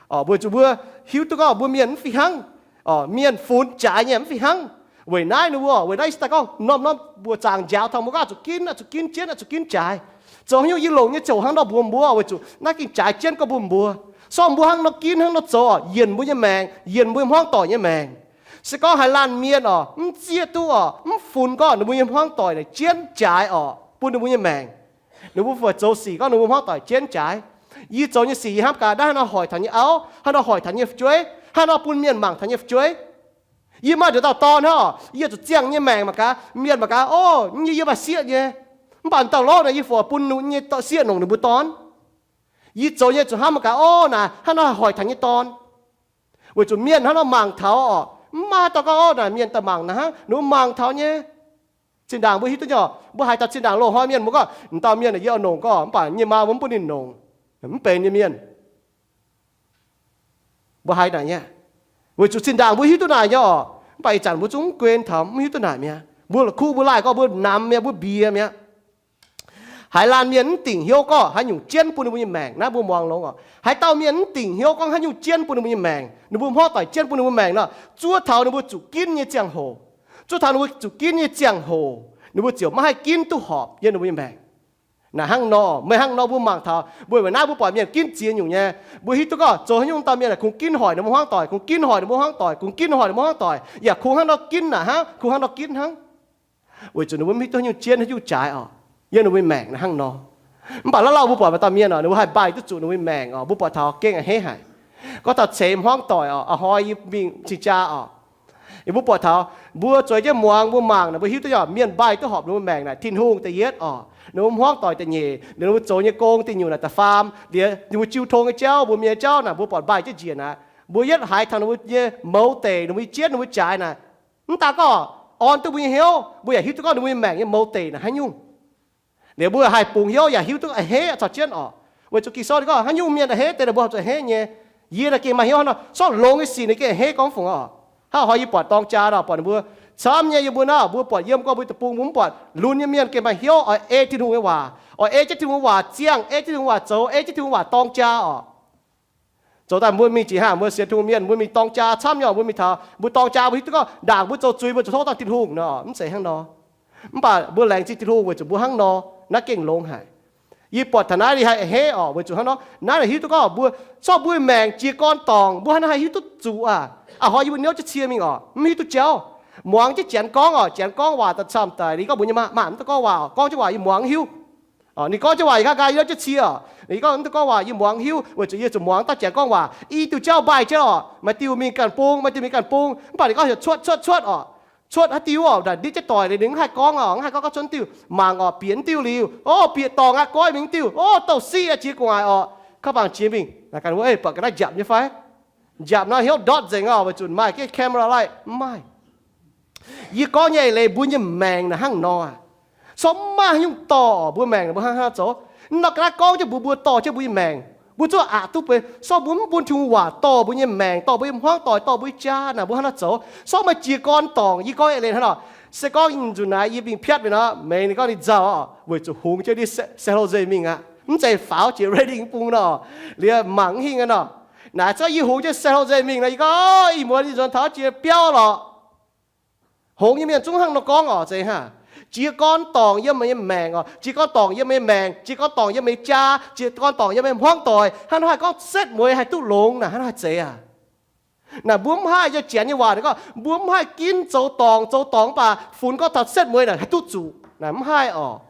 Oc, weic zuqc mbuo hiuv duqv gorngv mbuo mienh mv fih hnangv. Oc, mienh funx jaaix nyei mv fih hnangv. Weic naaiv ninh mbuo, weic naaiv yie daaih gorngv norm-norm mbuoqc zaangc njaaux taux mbuo gorngv oix zuqc ginv, oix zuqc ginv jienv, oix zuqc ginv jaaix. Zoux haaix nyungc yie longc nyei ziouc hnangv nor mbuox mbuo, weic zuqc naaiv gengh jaaix jienv gorngv mbuox mbuo. Sorng mbuo hnangv nor ginv hnangv nor zoux oc, yienc mbuo nyei maengc, yienc mbuo nyei hmuangv doic nyei maengc. Se gorngv haaix laanh mienh oc, mv zieqv duqv oc, mv funx gorngv ninh mbuo nyei hmuangv doic naaic jienv jaaix oc, bun ninh mbuo nyei maengc. Ninh mbuo fai zoux sic gorngv ninh mbuo hmuangv doic jienv jaaix. Yie zoux nyei sic yie hnamv gaax naaiv hnangv nor hoic taux nyei auv, hnangv nor hoic taux nyei fu'jueiv, hnangv nor bun mienh mangc taux nyei fu'jueiv. Yie maaih nduqc dauh dorn hnangv oc, yie zuqc ziangh nyei maengc mangc gaax, mienh mangc gaax, Orv, yie maaih sieqv nyei. Mv baac dauh lorqv naaic yie fungc bun ninh nyei sieqv nongc ninh mbuo dorn. Yie zoux nyei zuqc hnamv mangc gaax, Orv, naaic hnangv nor hoic taux nyei dorn. Weic zuqc mienh hnangv nor mangc taux oc, mv maaih dauh gorngv, Orv, naaic mienh daaih mangc naaic hnangv, ninh mbuo mangc taux nyei. Zinh ndaangc mbuo hiuv duqv nyei oc, mbuo haiz taux zinh ndaangc loz-hnoi mienh mbuo gorngv, M'dauh mienh yie oix nongc gorngv, mv baac yie nyei maa mbuo mv bun ninh nongc. Mv benx nyei mienh. Mbuo haiz naaic nyei. Weic zuqc zinh ndaangc mbuo hiuv duqv naaic nyei oc, mv baac ih zanc mbuo zungv mv guen taux, mv hiuv duqv naaic mi'aqv. Mbuo la'kuqv mbuo laih gorngv mbuo namx mi'aqv, mbuo mbiex mi'aqv. Haiz laanh mienh mv dingc hnyouv gorngv haaix nyungc jienv bun ninh mbuo nyei maengc. Naaiv mbuo muangx longx oc. Haaix dauh mienh mv dingc hnyouv gorngv haaix nyungc jienv bun ninh mbuo nyei maengc, ninh mbuo hmuangv doic jienv bun ninh mbuo maengc nor, zuov taux ninh mbuo zuqc ginv nyei ziangh hoc, zuov taux ninh mbuo zuqc ginv nyei ziangh hoc, ninh mbuo ziouc maiv haih ginv duqv horpc yiem ninh mbuo nyei maengc. Naaic hnangv nor, meih hnangv nor mbuo mangc taux, mbuo weic naaiv mbuo buatc mienh ginv ziex nyungc nyei, mbuo hiuv duqv gorngv zoux haaix nyungc dauh mienh aah, kungx ginv hoic ninh mbuo hmuangv doic, kungx ginv hoic ninh mbuo hmuangv doic, kungx ginv hoic ninh mbuo hmuangv doic, yaac kungx hnangv nor ginv naaic hnangv, kungx hnangv nor ginv hnangv. Weic zuqc ninh mbuo mv hiuv duqv haaix nyungc jienv haaix nyungc jaaix oc, yiem ninh mbuo maengc naaic hnangv nor. Mv baac la'laauh mbuo buatc maaih dauh mienh oc, ninh mbuo haih mbaih duqv zuqc ninh mbuo maengc oc, mbuo buatc taux gengh a'hneiv haic. Gorngv taux ceix hmuangv doic oc, a'hnoi yie mingh cing-jaa oc, mbuo buatc taux, mbuo zueiz jienv muangx, mbuo mangc naaic, mbuo hiuv duqv nyei oc, mienh mbaih duqv horpc ninh mbuo maengc naaic, Tin-Hungh da'yietv oc, ninh mbuo hmuangv doic da'nyeic, ninh mbuo zoux nyei gong da'nyungc naaic da'faam, liuz ninh mbuo jiu tong nyei jauv, mbuo mienh nyei jauv naaic, mbuo buatc mbaih jienv njiec naaic, mbuo yietv haiz taux ninh mbuo nyei mouz deic, ninh mbuo nyei jienv, ninh mbuo jaaix naaic, mv daan gorngv orn duqv mbuo nyei hnyouv, mbuo yaac hiuv duqv gorngv ninh mbuo nyei maengc nyei mouz deic naaic haaix nyungc. Liuz mbuo haih bungx hnyouv yaac hiuv duqv a'hneiv caux jienv oc. Weic zuqc Ging-Sou ninh gorngv haaix nyungc mienh a'hneiv deix, ninh mbuo zuqc a'hneiv nyei. Yie naaic gengh maaih hnyouv hnangv nor, sortv longx nyei sic ninh gengh a'hneiv gorngv fungc oc. Hnangv haaix yie buatc dorng jaa nor, buatc ninh mbuo camv nyei yiem mbuo naaiv, mbuo buatc yiem gorngv mbuo deic-bung mbuo mv buatc lunx nyei mienh gengh maaih hnyouv oix ei Tin-Hungh nyei waac, oix ei jienv Tin-Hungh nyei waac ziangh, ei jienv Tin-Hungh nyei waac zoux, ei jienv Tin-Hungh nyei waac dorng jaa oc. Zoux daaih mbuo mingh jiex hnangv mbuo sienx Tin-Hungh mienh, mbuo mingh dorng jaa camv nyei, mbuo mingh taux, mbuo dorng jaa mbuo hiuv duqv gorngv ndaangc mbuo zoux zuiz mbuo zuqc tov dangh Tin-Hungh nor, mv zeiz hnangv nor. Mv baac mbuo laengz zingh Tin-Hungh weic zuqc mbuo hnangv nor, naaiv gengh longx haic. Yie buatc taux naaiv yie haih a'hneiv oc, weic zuqc hnangv nor naaiv naaic hiuv duqv gorngv mbuo, zorqv mbuo maengc jiez gorn dorngc, mbuo hnangv naaiv haih hiuv duqv zuqc aqv. A'hneiv yie mbuo niouv jienv cie mingh oc, mv hiuv duqv jauv. Muangx jienv janx gorngv oc, janx gorngv waac daaih camv daic, ninh gorngv mbuox nyei maa, maa mv dungx gorngv waac oc, gorngv jienv waac yie muangx hiuv. Ninh gorngv jienv waac yie nqa'haav nqa'haav yie niouv jienv cie oc, ninh gorngv mv dungx gorngv waac yie muangx hiuv, weic zuqc yie zuqc muangx daaih janx gorngv waac. I diuh jauv mbaih jienv oc, maaih diuh mingh ganh bung, maaih diuh mingh ganh bung, mv baac ninh gorngv heuc cuotv, cuotv, cuotv oc. Cuotv haaix diuh oc, nda'ndiev jienv doic liuz ninh mv haih gorngv oc, mv haih gorngv, gorngv cuotv diuh, mangc oc, bieqc diuh liuz, o, bieqc dorngc aqv, goiv mingh diuh, o, douh siqv aqv, jiex gu'nguaaic oc. Kauv bangc jiex mingh, naaic ganh wuov, ei, buatc ga'naaiv njapc nyei fai? Njapc nor hnyouv ndortv nzengc oc, weic zuqc maaih camera light mv maaih. Yie gorngv nyei eix leiz mbuo nyei maengc naaic hnangv nor aqv. Sortv mv maaih haaix nyungc dorh mbuo maengc naaic mbuo hnangv haaix zoux. Nor ga'naaiv gorngv jienv mbuox mbuo dorh jienv mbuo nyei maengc, mbuo zuqc aqc duqv benx. Sortv mbuo mv bun Tin-Hungh waac dorh mbuo nyei maengc, dorh mbuo nyei hmuangv doic, dorh mbuo nyei jaa naaic mbuo hnangv haaix zoux. Sortv maaih jiez gorn dorngc, yie gorngv eix leiz hnangv nor. Se gorngv nzunc naaiv yie mingh piatv mingh nor, Mei ninh gorngv ninh nzauh oc, weic zuqc hungx jienv San Jose mingh aqv, mv zeiz faaux jiex Redding bung nor, liuz mangc mv hingh aqv nor. Naaic zorqv yie hungx jienv San Jose mingh nor, yie gorngv, ih muonz yie nzuonx taux jiex biauv lorqc. Hngongx nyei mienh zungv hnangv nor gorngv oc, zeiz hnangv. Jiez gorn dorngc yiem meih nyei maengc oc, jiez gorn dorngc yiem meih nyei maengc, jiez gorn dorngc yiem meih nyei jaa, jiez gorn dorngc yiem meih nyei hmuangv doic, hnangv nor haih gorngv setv mueiz haih duqv longx naaic, hnangv nor haih zeiz aqv. Naaic mbuo mv haih, yie janx nyei waac ninh gorngv mbuo mv haih ginv zoux dorngc, zoux dorngc mv baac funx gorngv taux setv mueiz naaic haih duqv zuqc naaic, mv haih oc.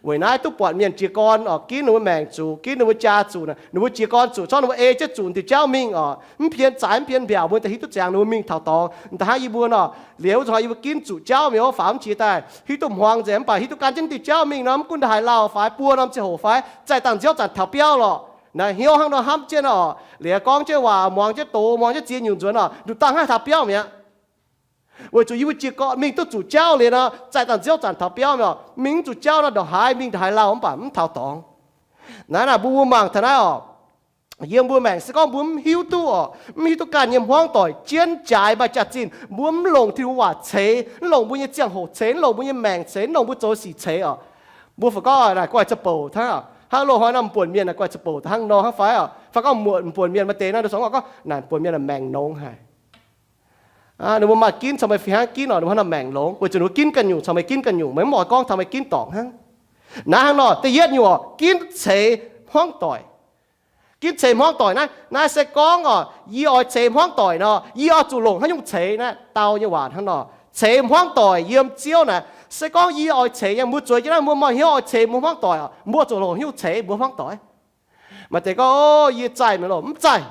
Weic naaiv duqv buatc mienh jiez gorn oc, ginv ninh mbuo maengc zuqc, ginv ninh mbuo jaa zuqc naaic, ninh mbuo jiez gorn zuqc, zorqv ninh mbuo ei jienv zuqc diuc jauv mingh oc, mv pien zaaix mv pien mbiaauc, mbuo daaih hiuv duqv ziangx ninh mbuo mingh taux dorngx. Da'hnangv yie mbuo nor, liuz wuov zanc yie mbuo ginv zuqc jauv mingh, faaux mv jiex daaih hiuv duqv hmuangx nzengc, mv baac hiuv duqv gan jienv diuh jauv mingh nor, mv gunv ndaaih haaix lauh faix, buo norm ziangh hoc faix, zaih dangh nziouv zanc taux biauv lorqc. Naaiv hnyouv hnangv nor hnamv jienv oc. Liuz gorngv jienv waac, muangx jienv doz, muangx jienv ziex nyungc nzuonx oc, nduqc dangh haih taux biauv mi'aqv. Weic zuqc yie mbuo jiez gorn mingh duqv zuqc jauv liuz nor, zaih dangh nziouv zanc taux biauv mi'aqv. Mingh mv zuqc jauv nor, ndongc haaix mingh ndongc haaix lauh mv baac mv taux dorngx. Naaiv naaic mbuo mbuo mangc taux naaiv oc. Yiem mbuo maengc se gorngv mbuo mv hiuv duqv oc, mv hiuv duqv ganh nyei hmuangv doic jienv jaaix maaih jaax-zinh, mbuo mv longc Tin-Hungh waac ceix, mv longc mbuo nyei ziangh hoc ceix, mv longc mbuo nyei maengc ceix, mv longc mbuo zoux sic ceix oc. Mbuo fai gorngv naaic guaih za'bouc hnangv, hnangv loz-hnoi nor m'buonc mienh naaic guaih za'bouc hnangv nor hnangv fai oc. Fai gorngv m'buonc mienh maaih deix naaiv, ninh gorngv naaic m'buonc mienh maengc longx haic. Ninh mbuo maaih ginv caux meih fih hnangv ginv oc, ninh mbuo hnangv nor maengc longx, weic zuqc ninh mbuo ginv ganh nyungc caux meih ginv ganh nyungc, meih mv oix gorngv taux meih ginv dorngc hnangv. Naaiv hnangv nor, da'yietv nyungc oc, ginv ceix hmuangv doic. Ginv ceix hmuangv doic naaiv, naaiv se gorngv oc, yie oix ceix hmuangv doic nor, yie oix zuqc longc haaix nyungc ceix naaiv? Dau nyei waac hnangv nor, ceix hmuangv doic yiem Ziouv naaic. Se gorngv yie oix ceix nyei, mbuo zueiz jienv naaiv mbuo maaih hnyouv oix ceix mbuo hmuangv doic oc, mbuo zuqc longc haaix nyungc ceix mbuo hmuangv doic? Maaih deix gorngv, o, yie zaih mi'aqv loh. Mv zaih.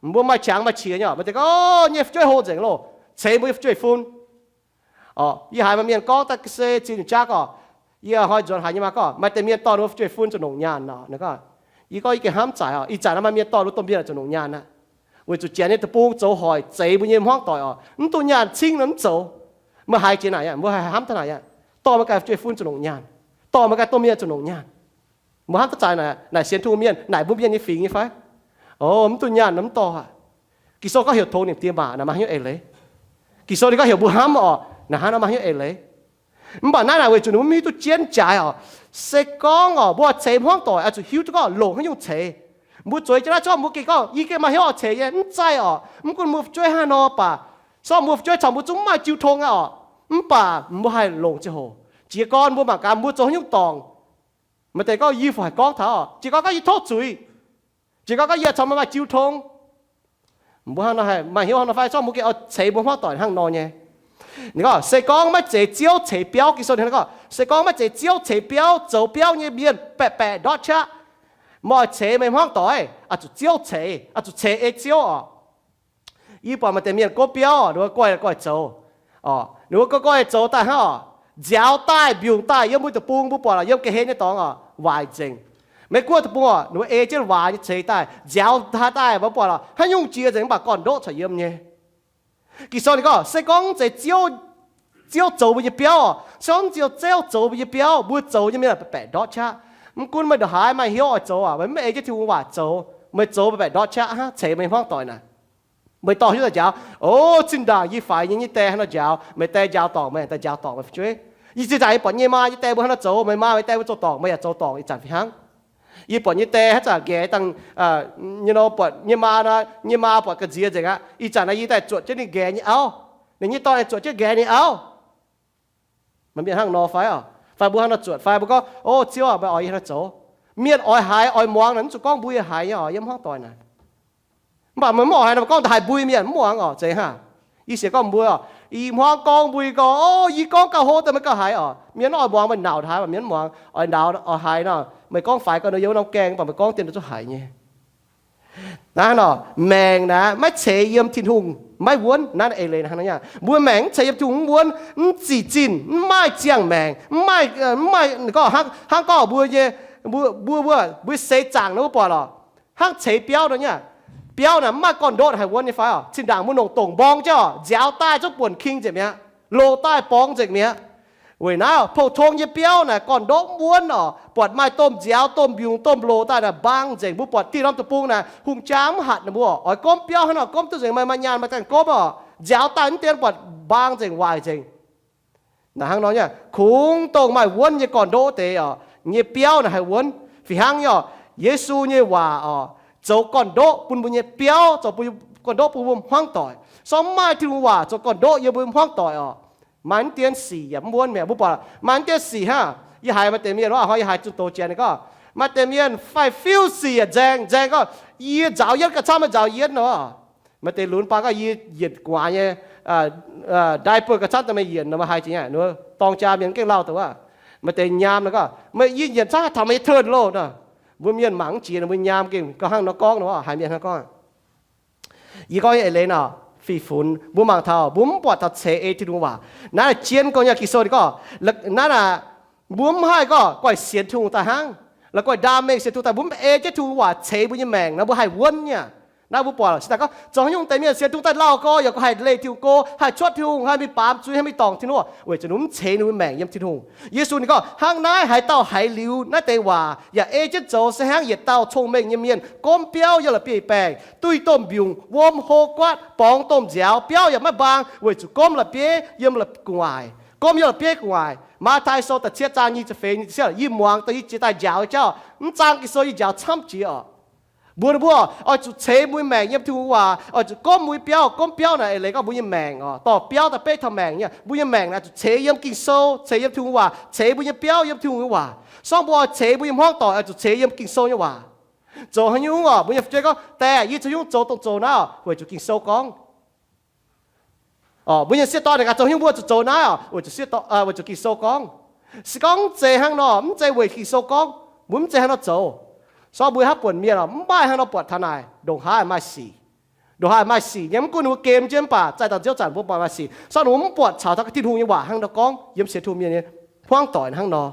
Mbuo maaih qangx maaih qiex nyei oc. Maaih deix gorngv, o, nyei fu'jueiv hlo nzengc loh, ceix mbuo nyei fu'jueiv fun. Oc, yie haiz maaih mienh gorngv daaih se ziex nyungc jaav gorngv, yie hnoi nzuonx haiz nyei maa gorngv maaih deix mienh dorh ninh mbuo fu'jueiv fun zuqc longc nyaanh oc. Ninh gorngv, yie gorngv yie gengh hnamv zaaic oc, ih zanc naaiv maaih mienh dorh ninh mbuo domh mienh zuqc longc nyaanh aqv. Weic zuqc janx nyei deic-bung zoux hoic zeix mbuo nyei hmuangv doic oc, mv duqv nyaanh cingv nor mv zoux. Meih haiz jiex naaic aqv, mbuo haiz hnamv daaih naaic aqv, dorh meih ganh fu'jueiv fun zuqc longc nyaanh, dorh meih ganh domh mienh zuqc longc nyaanh. Mbuo hnamv daaih zaaic naaic, naaic sienx Tin-Hungh mienh, naaic mbuo mienh nyei fingx nyei fai? O, mv duqv nyaanh nor mv dorh aqv. Ging-Sou gorngv heuc tongx nimc die maac naaic maaih haaix nyungc eix leiz? Ging-Sou ninh gorngv heuc mbuo hnamv oc, naaic hnangv nor maaih haaix nyungc eix leiz? Mv baac naaiv naaic weic zuqc ninh mbuo mv hiuv duqv jienv jaaix oc. Se gorngv oc, mbuo ceix hmuangv doic oix zuqc hiuv duqv gorngv longc haaix nyungc ceix. Mbuo zueiz jienv naaiv, zorqv mbuo gengh gorngv, yie gengh maaih hnyouv oix ceix nyei, mv zaih oc. Mv gunv mbuo fu'jueiv hnangv nor baac, zorqv mbuo fu'jueiv caux mbuo zungv mv maaih jiu tong aqv oc. Mv baac mbuo haih longc ziangh hoc. Jiez gorn mbuo mangc gaax mbuo zoux haaix nyungc dorngc. Maaih deix gorngv, yie fungc haih gorngv taux oc, jiez gorn gorngv yie tov zuiz, jiez gorn gorngv yie caux meih maaih jiu tong. Mbuo hnangv nor haih maaih hnyouv hnangv nor fai? Zorqv mbuo gengh oix ceix mbuo hmuangv doic hnangv nor nyei. Ninh gorngv se gorngv maiv zeiz Ziouv ceix biauv, Ging-Sou ninh gorngv se gorngv maiv zeiz Ziouv ceix biauv, zoux biauv nyei mienh baeqc baeqc ndortv qaqv. Meih oix ceix meih hmuangv doic, oix zuqc Ziouv ceix, oix zuqc ceix ei Ziouv oc. Yie buatc maaih deix mienh gouv biauv, ninh mbuo goiv goiv zoux. Ninh mbuo goiv goiv zoux daaih hnangv oc, nziaaux daaih mbiungc daaih yiem mbuo deic-bung, mbuo buatc lorqc, yiem ga'hlen nyei dorngx oc, waaic nzengc. Maiv gunv deic-bung oc, ninh mbuo ei jienv waaic nyei ceix daaih, nziaaux daaih, mbuo buatc lorqc, haaix nyungc jiex nzengc mv baac gorn-ndoqv corc yiem nyei. Ging-Sou ninh gorngv se gorngv mv zeiz Ziouv, Ziouv zoux mbuo nyei biauv oc, se gorngv mv zeiz Ziouv zoux mbuo nyei biauv, mbuo zoux nyei mienh baeqc ndortv qaqv. Mv gunv meih ndongc haaix maaih hnyouv oix zoux aac, meih mv ei jienv Tin-Hungh waac zoux, meih zoux baeqc ndortv qaqv hnangv, ceix meih hmuangv doic naaic. Meih dorh hiuv daaih njaaux, o, zinh ndaangc yie faix nyei nyei die hnangv nor njaaux, meih die njaaux dorngc meih, daaih njaaux dorngc meih fu'jueiv. Yie zinh ndaangc yie buatc nyei maa nyei die mbuo hnangv nor zoux, meih maa meih die mbuo zoux dorngc, meih yaac zoux dorngc ih zanc fih hnangv. Yie buatc nyei die haaix zanc nqaeqv dangh, nyei nor buatc nyei maa nor, nyei maa buatc ga'nziex nzengc aqv. Ih zanc naaiv yie daaih zuotc jienv ninh nqaeqv nyei auv. Ninh nyei dorn zuotc jienv nqaeqv nyei auv. Maaih mienh hnangv nor fai oc? Fai mbuo hnangv nor zuotc fai mbuo gorngv, O Ziouv aac, meih oix yie hnangv nor zoux? Mienh oix haiz oix muangx naaic, mv zuqc gorngv mbuo yaac haiz nyei oc, yiem hmuangv doic naaic. Mv baac meih mv oix haiz naaic, meih gorngv daaih haiz mbui mienh mv muangx oc, zeiz hnangv. Yie sienx gorngv mbuo oc, ih hmuangx gorngv mbui gorngv, O, yie gorngv gauh hlo daaih meih gauh haiz oc. Mienh mv oix muangx, meih nauc haaix, mienh mv muangx, oix nauc oix haiz nor, meih gorngv faix gau nor yiem norm gaengh, mv baac meih gorngv dien nor zungv haiz nyei. Naaiv nor, maengc naaic maiv ceix yiem Tin-Hungh maiv wuonv. Naaiv eix leiz hnangv nor, mbuo maengc mv ceix yiem Tin-Hungh mv wuonv, mv zic zinh, mv maaih ziangh maengc, mv maaih, mv maaih gorngv hnangv, hnangv gorngv mbuo nyei, mbuo, mbuo, mbuo, mbuo seix zaangc nor mbuo buatc lorqc, hnangv ceix biauv nor nyei. Biauv naaic mv maaih gorn-ndoqv haih wuonv nyei fai oc? Zinh ndaangc mbuo nongc dongc mborng jienv oc, nziaaux daaih zungv buonc king nzengc mi'aqv, loz daaih borngz nzengc mi'aqv. Weic naaiv pou-tong nyei biauv naaic gorn-ndoqv mv wuonv oc, buatc maaih domh nziaaux, domh mbiungc, domh loz daaih naaic mbaang nzengc. Mbuo buatc diuh norm deic-bung naaic hungh jaa mv hatc ninh mbuo oix gomv biauv hnangv nor, gomv duqv nzengc, maaih, maaih nyaanh maaih daaih gomv oc, nziaaux daaih mv dienv buatc mbaang nzengc, waaic nzengc. Naaic hnangv nor nyei, kungx dongh maaih wuonv nyei gorn-ndoqv deix oc, nyei biauv naaic haih wuonv. Fih hnangv nyei oc, Yesu nyei waac oc, zoux gorn-ndoqv bun mbuo nyei biauv, zoux bun gorn-ndoqv bun mbuo hmuangv doic. Sorng mv maaih Tin-Hungh waac zoux gorn-ndoqv yiem mbuo hmuangv doic oc, maaih mv dienv sic yaac mv wuonv mi'aqv. Mbuo buatc maaih mv dienv sic hnangv. Yie haiz maaih deix mienh, yie haiz zunh doz janx ninh gorngv, maaih deix mienh faix-fiuv sic yaac nzaeng nzaeng gorngv, Yie nzaaux yietv gauh camv meih nzaaux yietv nor. Maaih deix lunx baan gorngv, Yie yienc gu'nguaaz nyei diaper gauh camv daaih meih yienc nor. Meih haiz jiex nyei, dorng jaa mienh gengh lauh deix wuov. Maaih deix nyaam nor gorngv, Meih, yie yienc camv taux meih nyei turn loh nor. Mbuo mienh mangc mv jiex nor, mbuo nyaam gengh gauh hnangv nor gorngv nor, haiz mienh hnangv gorngv. Yie gorngv nyei eix leiz nor, fih funx mbuo mangc taux mbuo mv buatc taux ceix ei Tin-Hungh waac. Naaiv jien gorngv nyei Ging-Sou ninh gorngv, naaiv naaic, mbuo mv haih gorngv guaih sienx Tin-Hungh daaih hnangv, la'guaih ndaam mengh sienx Tin-Hungh daaih, mbuo mv ei jienv Tin-Hungh waac ceix mbuo nyei maengc nor, mbuo haih wuonv nyei. Naaiv mbuo buatc se daaih gorngv zoux haaix nyungc deix mienh sienx Tin-Hungh daaih lauh gorx yaac haih leih Tin-Hungh go, haih cuotv Tin-Hungh, haih mingh baamz zuiz, haih mingh dorngc Tin-Hungh, weic zuqc ninh mv ceix ninh mbuo maengc yiem Tin-Hungh. Yesu ninh gorngv, hnangv naaiv haaix dauh haiz liuz naaiv deix waac yaac ei jienv zoux se hnangv yietc dauh cong-mengh nyei mienh gomv biauv yiem la'bieiv-baengh, duih domh mbiungc, wuom hlo guaatv, borngz domh nziaaux, biauv yaac maiv mbaang, weic zuqc gomv la'bieiv yiem gu'nguaaic, gomv yiem la'bieiv gu'nguaaic. Matv^taai Sou da'cietv zaang nyic ziepc feix, yie muangx dongh yie jiex daaih njaaux jauv, mv zaang Ging-Sou yie njaaux camv jiex oc. Mbuo, mbuo oix zuqc ceix mbuo nyei maengc yiem Tin-Hungh waac, oix zuqc gomv mbuo nyei biauv. Gomv biauv naaic eix leiz gorngv mbuo nyei maengc oc, dorh biauv daaih beiv taux maengc nyei. Mbuo nyei maengc naaic zuqc ceix yiem Ging-Sou, ceix yiem Tin-Hungh waac, ceix mbuo nyei biauv yiem Tin-Hungh nyei waac. Sorng mbuo oix ceix mbuo nyei hmuangv doic oix zuqc ceix yiem Ging-Sou nyei waac. Zoux haaix nyungc oc, mbuo nyei fu'jueiv gorngv, Diex, yie zoux nyungc zoux dongh zoux naaiv oc, weic zuqc Ging-Sou gorngv. Mbuo nyei sieqv dorn ninh gaax zoux nyungc mbuo zuqc zoux naaiv oc, weic zuqc Ging-Sou gorngv. Se gorngv mv zeiz hnangv nor, mv zeiz weic Ging-Sou gorngv, mbuo mv zeiz hnangv nor zoux. Sorng mbuo haaix buonc mienh oc, mv maaih hnangv nor buatc taux naaic ndongc haaix maaih sic. Ndongc haaix maaih sic nyei, mv gunv ninh mbuo gem jienv mv baac zaih dangh nziouv zanc mbuo buatc maaih sic. Sorng ninh mbuo mv buatc caux taux Tin-Hungh nyei waac hnangv nor gorngv yiem sienx Tin-Hungh mienh nyei hmuangv doic hnangv nor.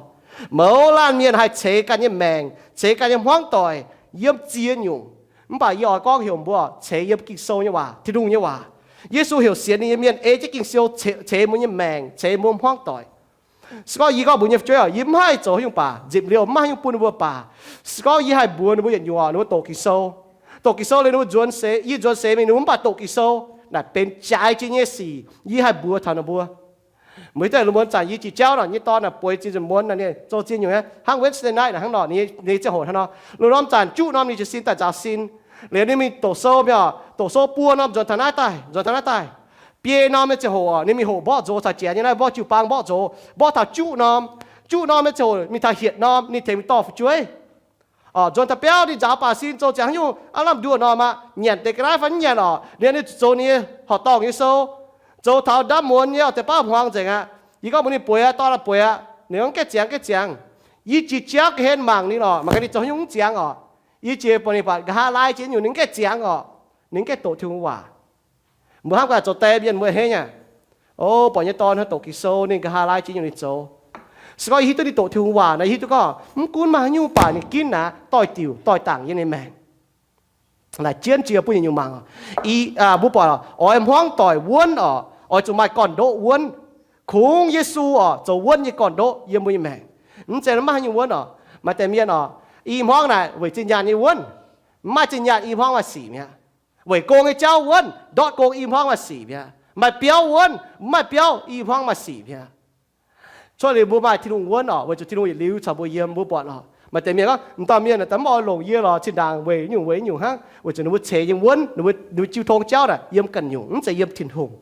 Mouz laanh mienh haih ceix ganh nyei maengc, ceix ganh nyei hmuangv doic yiem ziex nyungc. Mv baac yie oix gorngv heuc mbuo ceix yiem Ging-Sou nyei waac, Tin-Hungh nyei waac. Yesu heuc sienx ninh nyei mienh ei jienv Ging-Sou ceix mbuo nyei maengc, ceix mbuo hmuangv doic. Se gorngv yie gorngv mbuox nyei fu'jueiv oc, yie mv haih zoux haaix nyungc baac, nzipc liouh mv maaih haaix nyungc bun mbuo baac. Se gorngv yie haih mbuox ninh mbuo yietc nyungc oc, ninh mbuo doqc Ging-Sou. Doqc Ging-Sou liuz ninh mbuo nzuonx seix, yie nzuonx seix mingh ninh mbuo mv baac doqc Ging-Sou, naaic benx jaaix jiex nyei sic yie haih mbuox taux ninh mbuo. Meih daaih lungh muonz zanc yie jiex jauv nor, nyei dorn naaic bueix zinh nzunc muonz naaic, ninh zoux ziex nyungc hnangv Wednesday night naaic hnangv nor, ninh nyei ziangh hoc hnangv nor. Lungh norm zanc juqv norm ninh jiez sin daaih nzaaux sin. Liuz ninh mingh doqc sou mingh oc, doqc sou buo norm nzuonx taux naaiv daaih, nzuonx taux naaiv daaih. Biei norm nyei ziangh hoc oc, ninh mingh hoqc mborqv nzox caux janx nyei naaiv mborqv jiu-baang mborqv nzox, mborqv taux juqv norm. Juqv norm nyei ziangh hoc mingh taux hietc norm ninh tengx mingh dorh fu'jueiv. Nzuonx taux biauv ninh nzaaux baac sin zoux ziangx haaix nyungc aav lamh nduoh norm aqv, nyanc deix ga'naaiv fai mv nyanc oc, ninh, ninh zuqc zoux ninh nyei horqc dorngh nyei sou. Zoux taux ndaamv muonz nyei oc, deix baav hmuangx nzengc aqv. Yie gorngv mbuox ninh bueix aqv, dorn aqv, bueix aqv. Ninh gorngv gaengh ziangx, gaengh ziangx. Yie jiex jauv ga'hlen mangc ninh oc, mangc gaax ninh zoux haaix nyungc mv ziangx oc. Yie jiex buatc ninh buatc nqa'haav laai jiex nyungc ninh gaengh ziangx oc. Ninh gaengh doqc Tin-Hungh waac. Mbuo hnamv gaax zoux die mienh mbuo a'hneiv aqv. O, buatc nyei dorn hnangv doqc Ging-Sou, ninh nqa'haav laai jiex nyungc ninh zoux. Se gorngv yie hiuv duqv ninh doqc Tin-Hungh waac naaic, yie hiuv duqv gorngv mv gunv maaih haaix nyungc baac ninh ginv naaic doix-diuc doix-dangc yiem ninh maengc. Naaic jienv jiex bun yietc nyungc mangc. Mbuo buatc oix hmuangv doic wuonv oc, oix zuqc maaih gorn-ndoqv wuonv. Kungx Yesu oc zoux wuonv nyei gorn-ndoqv yiem mbuo nyei maengc. Mv zeiz maiv haaix nyungc wuonv oc. Maaih deix mienh oc, i hmuangv naaic weic zinh nyaanh nyei wuonv. Mv maaih zinh nyaanh i hmuangv maaih sic mi'aqv. Weic gong nyei jauv wuonv, ndortv gong i hmuangv maaih sic mi'aqv. Maaih biauv wuonv, mv maaih biauv i hmuangv maaih sic mi'aqv. Cuotv liuz mbuo maaih Tin-Hungh wuonv oc, weic zuqc Tin-Hungh yietc liuz caux mbuo yiem, mbuo buatc oc. Maaih deix mienh gorngv, m'dauh mienh naaic daaih mv oix longc yie lorz zinh ndaangc weic nyungc weic nyungc hnangv, weic zuqc ninh mbuo ceix nyei wuonv, ninh mbuo jiu tong jauv naaic yiem ganh nyungc, mv zeiz yiem Tin-Hungh.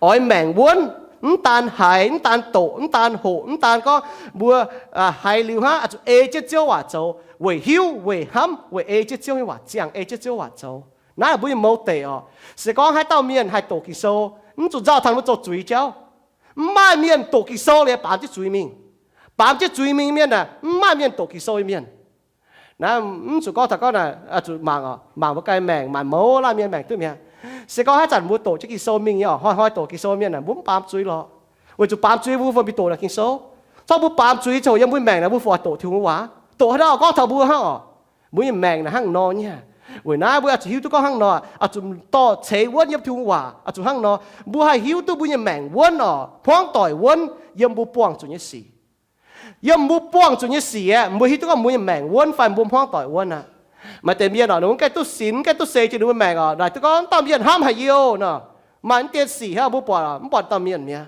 Oix maengc wuonv, mv daan haiz, mv daan doqc, mv daan hoqc, mv daan gorngv mbuo haiz liuz hnangv, zuqc ei jienv Ziouv waac zoux, weic hiuv, weic hnamv, weic ei jienv Ziouv nyei waac ziangh, ei jienv Ziouv waac zoux. Naaiv mbuo nyei mouz deic oc. Se gorngv haaix dauh mienh haih doqc Ging-Sou, mv zuqc nzauh taux mbuo zoux zuiz jauv. Mv maaih mienh doqc Ging-Sou liuz baamz jienv zuiz mingh. Baamz jienv zuiz mingh mienh aah, mv maaih mienh doqc Ging-Sou nyei mienh. Naaiv mv zuqc gorngv taux gorngv naaic, zuqc mangc oc, mangc mbuo ganh maengc, maanc mouz laanh mienh maengc duqv mi'aqv. Se gorngv haaix zanc mbuo doqc jienv Ging-Sou mingh nyei oc, hnoi-hnoi doqc Ging-Sou mienh aah, mbuo mv baamz zuiz lorqc. Weic zuqc baamz zuiz mbuo fungc mingh doqc naaic Ging-Sou. Corc mbuo baamz zuiz ziouc yiem mbuo maengc naaic mbuo fungc doqc Tin-Hungh nyei waac. Doqc haaix dauh gorngv taux mbuo hnangv oc. Mbuo nyei maengc naaic hnangv nor nyei. Weic naaiv mbuo oix zuqc hiuv duqv gorngv hnangv nor, oix zuqc dorh ceix wuonv yiem Tin-Hungh waac, oix zuqc hnangv nor. Mbuo haih hiuv duqv mbuo nyei maengc wuonv oc, hmuangv doic wuonv yiem mbuo buangh zuqc nyei sic. Yiem mbuo buangh zuqc nyei sic aeqv, mbuo hiuv duqv gorngv mbuo nyei maengc wuonv fai mbuo hmuangv doic wuonv aqv. Maaih deix mienh oc, ninh mv gaengh duqv sinx, mv gaengh duqv seix jiex ninh mbuo maengc oc, naaic duqv gorngv dauh mienh hnamv haic yie oc nor. Maaih mv dien sic hnangv mbuo buatc, mv buatc dauh mienh mi'aqv.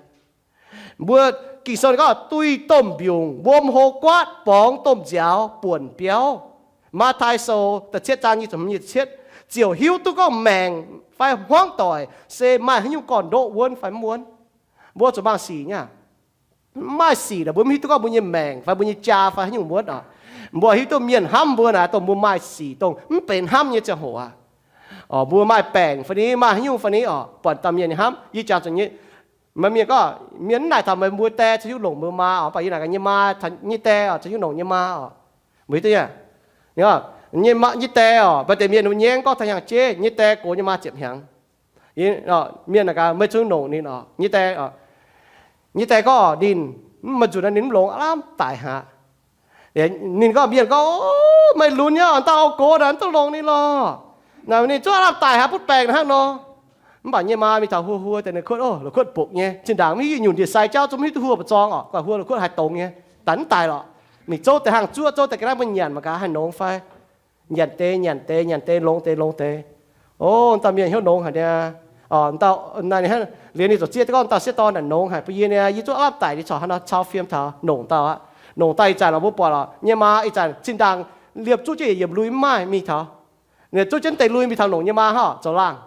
Mbuo Ging-Sou ninh gorngv duih domh mbiungc, wuom hlo guaatv, borngz domh nziaaux buonc biauv. Matv^taai Sou da'cietv zaang nyic ziepc hmz nyic ziepc cietv, ziouc hiuv duqv gorngv maengc fai hmuangv doic se maaih haaix nyungc gorn-ndoqv wuonv fai mv wuonv. Mbuo zuqc mangc sic nyei. Mv maaih sic naaic mbuo mv hiuv duqv gorngv mbuo nyei maengc fai mbuo nyei jaa fai haaix nyungc wuonv oc. Mbuo hiuv duqv mienh hnamv mbuo naaic dongh mbuo maaih sic dongh mv benx hnamv nyei ziangh hoc aqv. Mbuo maaih baengc fai ni, maaih haaix nyungc fai ni oc, buatc dauh mienh nyei hnamv. Yie jangx zuqc maaih mienh gorngv, mienh mv naaic taux meih mbuo die caux hiuv longc mbuo maa oc, mv baac yie naaic gaax nyei maa, nyei die oc caux hiuv longc nyei maa oc. Mbuo hiuv duqv nyei, nyei die oc, maaih deix mienh nyei nyengv gorngv taux hnyangx-jeiv, nyei die gox nyei maa ziepc hnyangx. Mienh naaic gaax meih caux hiuv longc ninh oc, nyei die, nyei die gorngv ninh, mv maaih nzunc naaiv ninh mv longx, aav lamh daic haic. Ninh gorngv, mienh gorngv, meih lunx nyei oc, dauh auv-gox naaic mv duqv longc ninh lorqc. Naaic ninh zuqc aav lamh daic haic, butv baengc hnangv nor. Mv baac nyei maa mingh taux huo huo deix, ninh kuotv, o, la'kuotv bukc nyei. Zinh ndaangc mv hiuv nyiemc ndie-sai jauv, zungv mv hiuv duqv huo mba'zorng oc, guanh huo la'kuotv haih dongz nyei. Daaih mv daic lorqc. Mingh zouv deix hlaang zuoqv, zouv deix ga'naaiv mbuo nyanc mangc gaax haih nongx fai. Nyanc deix nyanc deix nyanc deix longx deix longx deix. O, dauh mienh hnyouv nongx haic niaa. Liuz ninh ziouc zieqv gorngv dauh sieqv dorn naaic nongx haic bun yie niaa, yie zuqv aav lamh daic, ninh corc hnangv nor cau fiem taux nongc dauh aqv. Nongc daaih ih zanc lorqc mbuo buatc lorqc, nyei maa ih zanc zinh ndaangc liepc zuqv jienv yietc yiemc lui mv maaih mingh taux. Ninh zuqv jienv deix lui mingh taux nongc nyei maa hnangv zoux laangh.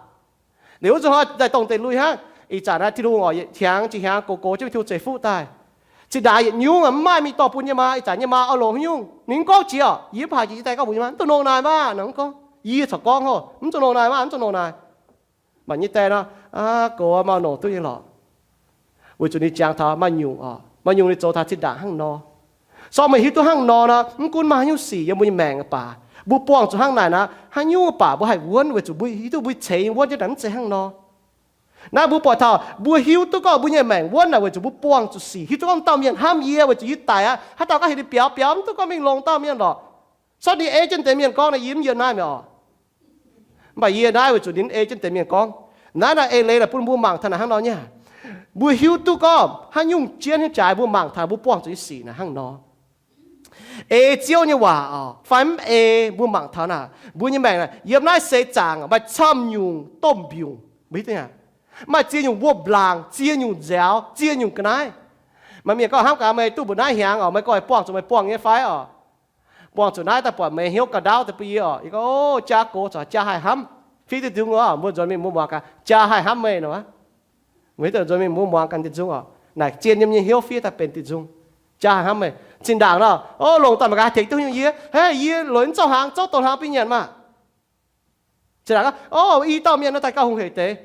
Liuz wuov zuqc hnoi daaih dongh deix lui hnangv. Ih zanc naaiv Tin-Hungh oc, yietc hnyangx jiex hnyangx gox gox jienv Tin-Hungh ceix fuqv daaih. Zinh ndaangc yietc nyungc mv maaih mingh dorh bun nyei maa. Ih zanc nyei maa oix longc haaix nyungc, ninh mv gorngv jiex oc. Yie mv haaix jiex nyei die gorngv mbuox nyei maa, mv dungx longc naaic maah, ninh mv gorngv. Yie corc gorngv hov, mv dungx longc naaic maah, mv dungx longc naaic. Mv baac nyei die nor, aa, gox maaih longc duqv nyei lorqc. Weic zuqc ninh jangx taux maaih nyungc oc, maaih nyungc ninh zoux taux zinh ndaangc hnangv nor. Sorng meih hiuv duqv hnangv nor nor, mv gunv maaih haaix nyungc sic yiem mbuo nyei maengc baac, mbuo buangh zuqc hnangv naaic nor, haaix nyungc baac mbuo haih wuonv weic zuqc mbuo hiuv duqv mbuo ceix nyei wuonv jienv naaic mv zeiz hnangv nor. Naaiv mbuo buatc taux mbuo hiuv duqv gorngv mbuo nyei maengc wuonv naaic weic zuqc mbuo buangh zuqc sic, hiuv duqv gorngv dauh mienh hnamv yie weic zuqc yie daic aqv. Haaix dauh gorngv heuc ninh biaux, biaux, mv duqv gorngv mingh longc dauh mienh lorqc. Sorng ninh ei jienv deix mienh gorngv naaic, yie mv yiem naaiv mi'aqv oc. Mv baac yie naaiv weic zuqc ninh ei jienv deix mienh gorngv. Naaiv naaic eix leiz naaic bun mbuo mangc taux naaic hnangv nor nyei. Mbuo hiuv duqv gorngv haaix nyungc jienv hnyouv jaaix mbuo mangc taux mbuo buangh zuqc nyei sic naaic hnangv nor. Ei Ziouv nyei waac oc fai mv ei, mbuo mangc taux naaic mbuo nyei maengc naaic yiem naaiv seix zaangc maaih camv nyungc domh mbiungc, mbuo hiuv duqv aqv. Maaih ziex nyungc wuom-laangc, ziex nyungc nziaaux, ziex nyungc ga'naaiv. Maaih mienh gorngv, hnamv gaax meih duqv mbuoqc naaiv hnyangx oc, meih gorngv buangh zuqc meih buangh nyei fai oc? Buangh zuqc naaiv daaih buatc meih hnyouv ga'ndaauv deix bun yie oc. Yie gorngv, o, jaa gox corc jaa haih hnamv, fiev diuh nzung oc. Mbuo nzuonx mingh mbuo muangx gaax, jaa haih hnamv meih nor. Mbuo hiuv duqv nzuonx mingh mbuo muangx ganh diuh nzung oc. Naaic zien yiem nyei hnyouv fiev daaih benx diuh nzung. Jaa haih hnamv meih. Zinh ndaangc nor, o, longc daaih mangc gaax haih tengx duqv haaix nyungc yie. Hei, yie lorz zouv hnaangx, zouv douz hnaangx bun nyanc maah. Zinh ndaangc gorngv, o, i dauh mienh nor daaih gauh hungh heic deix.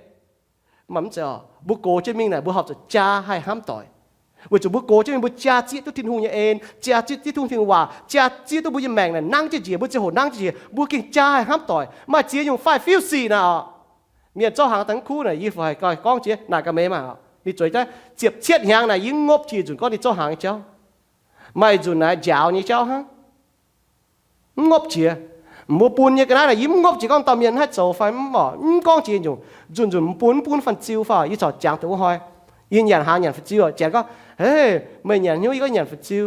Mv baac mv zeiz oc. Mbuo gox jienv mingh naaic mbuo horpc zuqc jaa haih hnamv doic. Weic zuqc mbuo gox jienv mingh mbuo jaa zieqv duqv Tin-Hungh nyei en, jaa zieqv duqv Tin-Hungh nyei waac, jaa zieqv duqv mbuo nyei maengc naaic nangv jienv njiec, mbuo ziangh hoc nangv jienv njiec, mbuo gengh jaa haih hnamv doic. Maaih ziex nyungc faix-fiuv sic naaic oc. Mienh zouv hnaangx daaih mv kuv naaic, yie fungc haih gorngv jiex naaic gaax meih maah. Ninh zueiz daaih ziepc cietv hnyangx naaic yie mv ngopv jiex nzunc gorngv ninh zouv hnaangx nyei jauv. Maaih nzunc naaic njaaux nyei jauv hnangv. Mv ngopv jiex. Mbuo bun nyei ga'naaiv naaic yie mv ngopv jiex gorngv dauh mienh haih zoux fai mv oc, mv gorngv jiex nyungc. Nzunc nzunc mv bun, mv bun fan-ziu fai, yie corc jangx deix wuov hnoi, yie nyanc hnaangx nyanc fan-ziu oc, janx gorngv, hei, meih nyanc hnyouv, yie gorngv nyanc fan-ziu.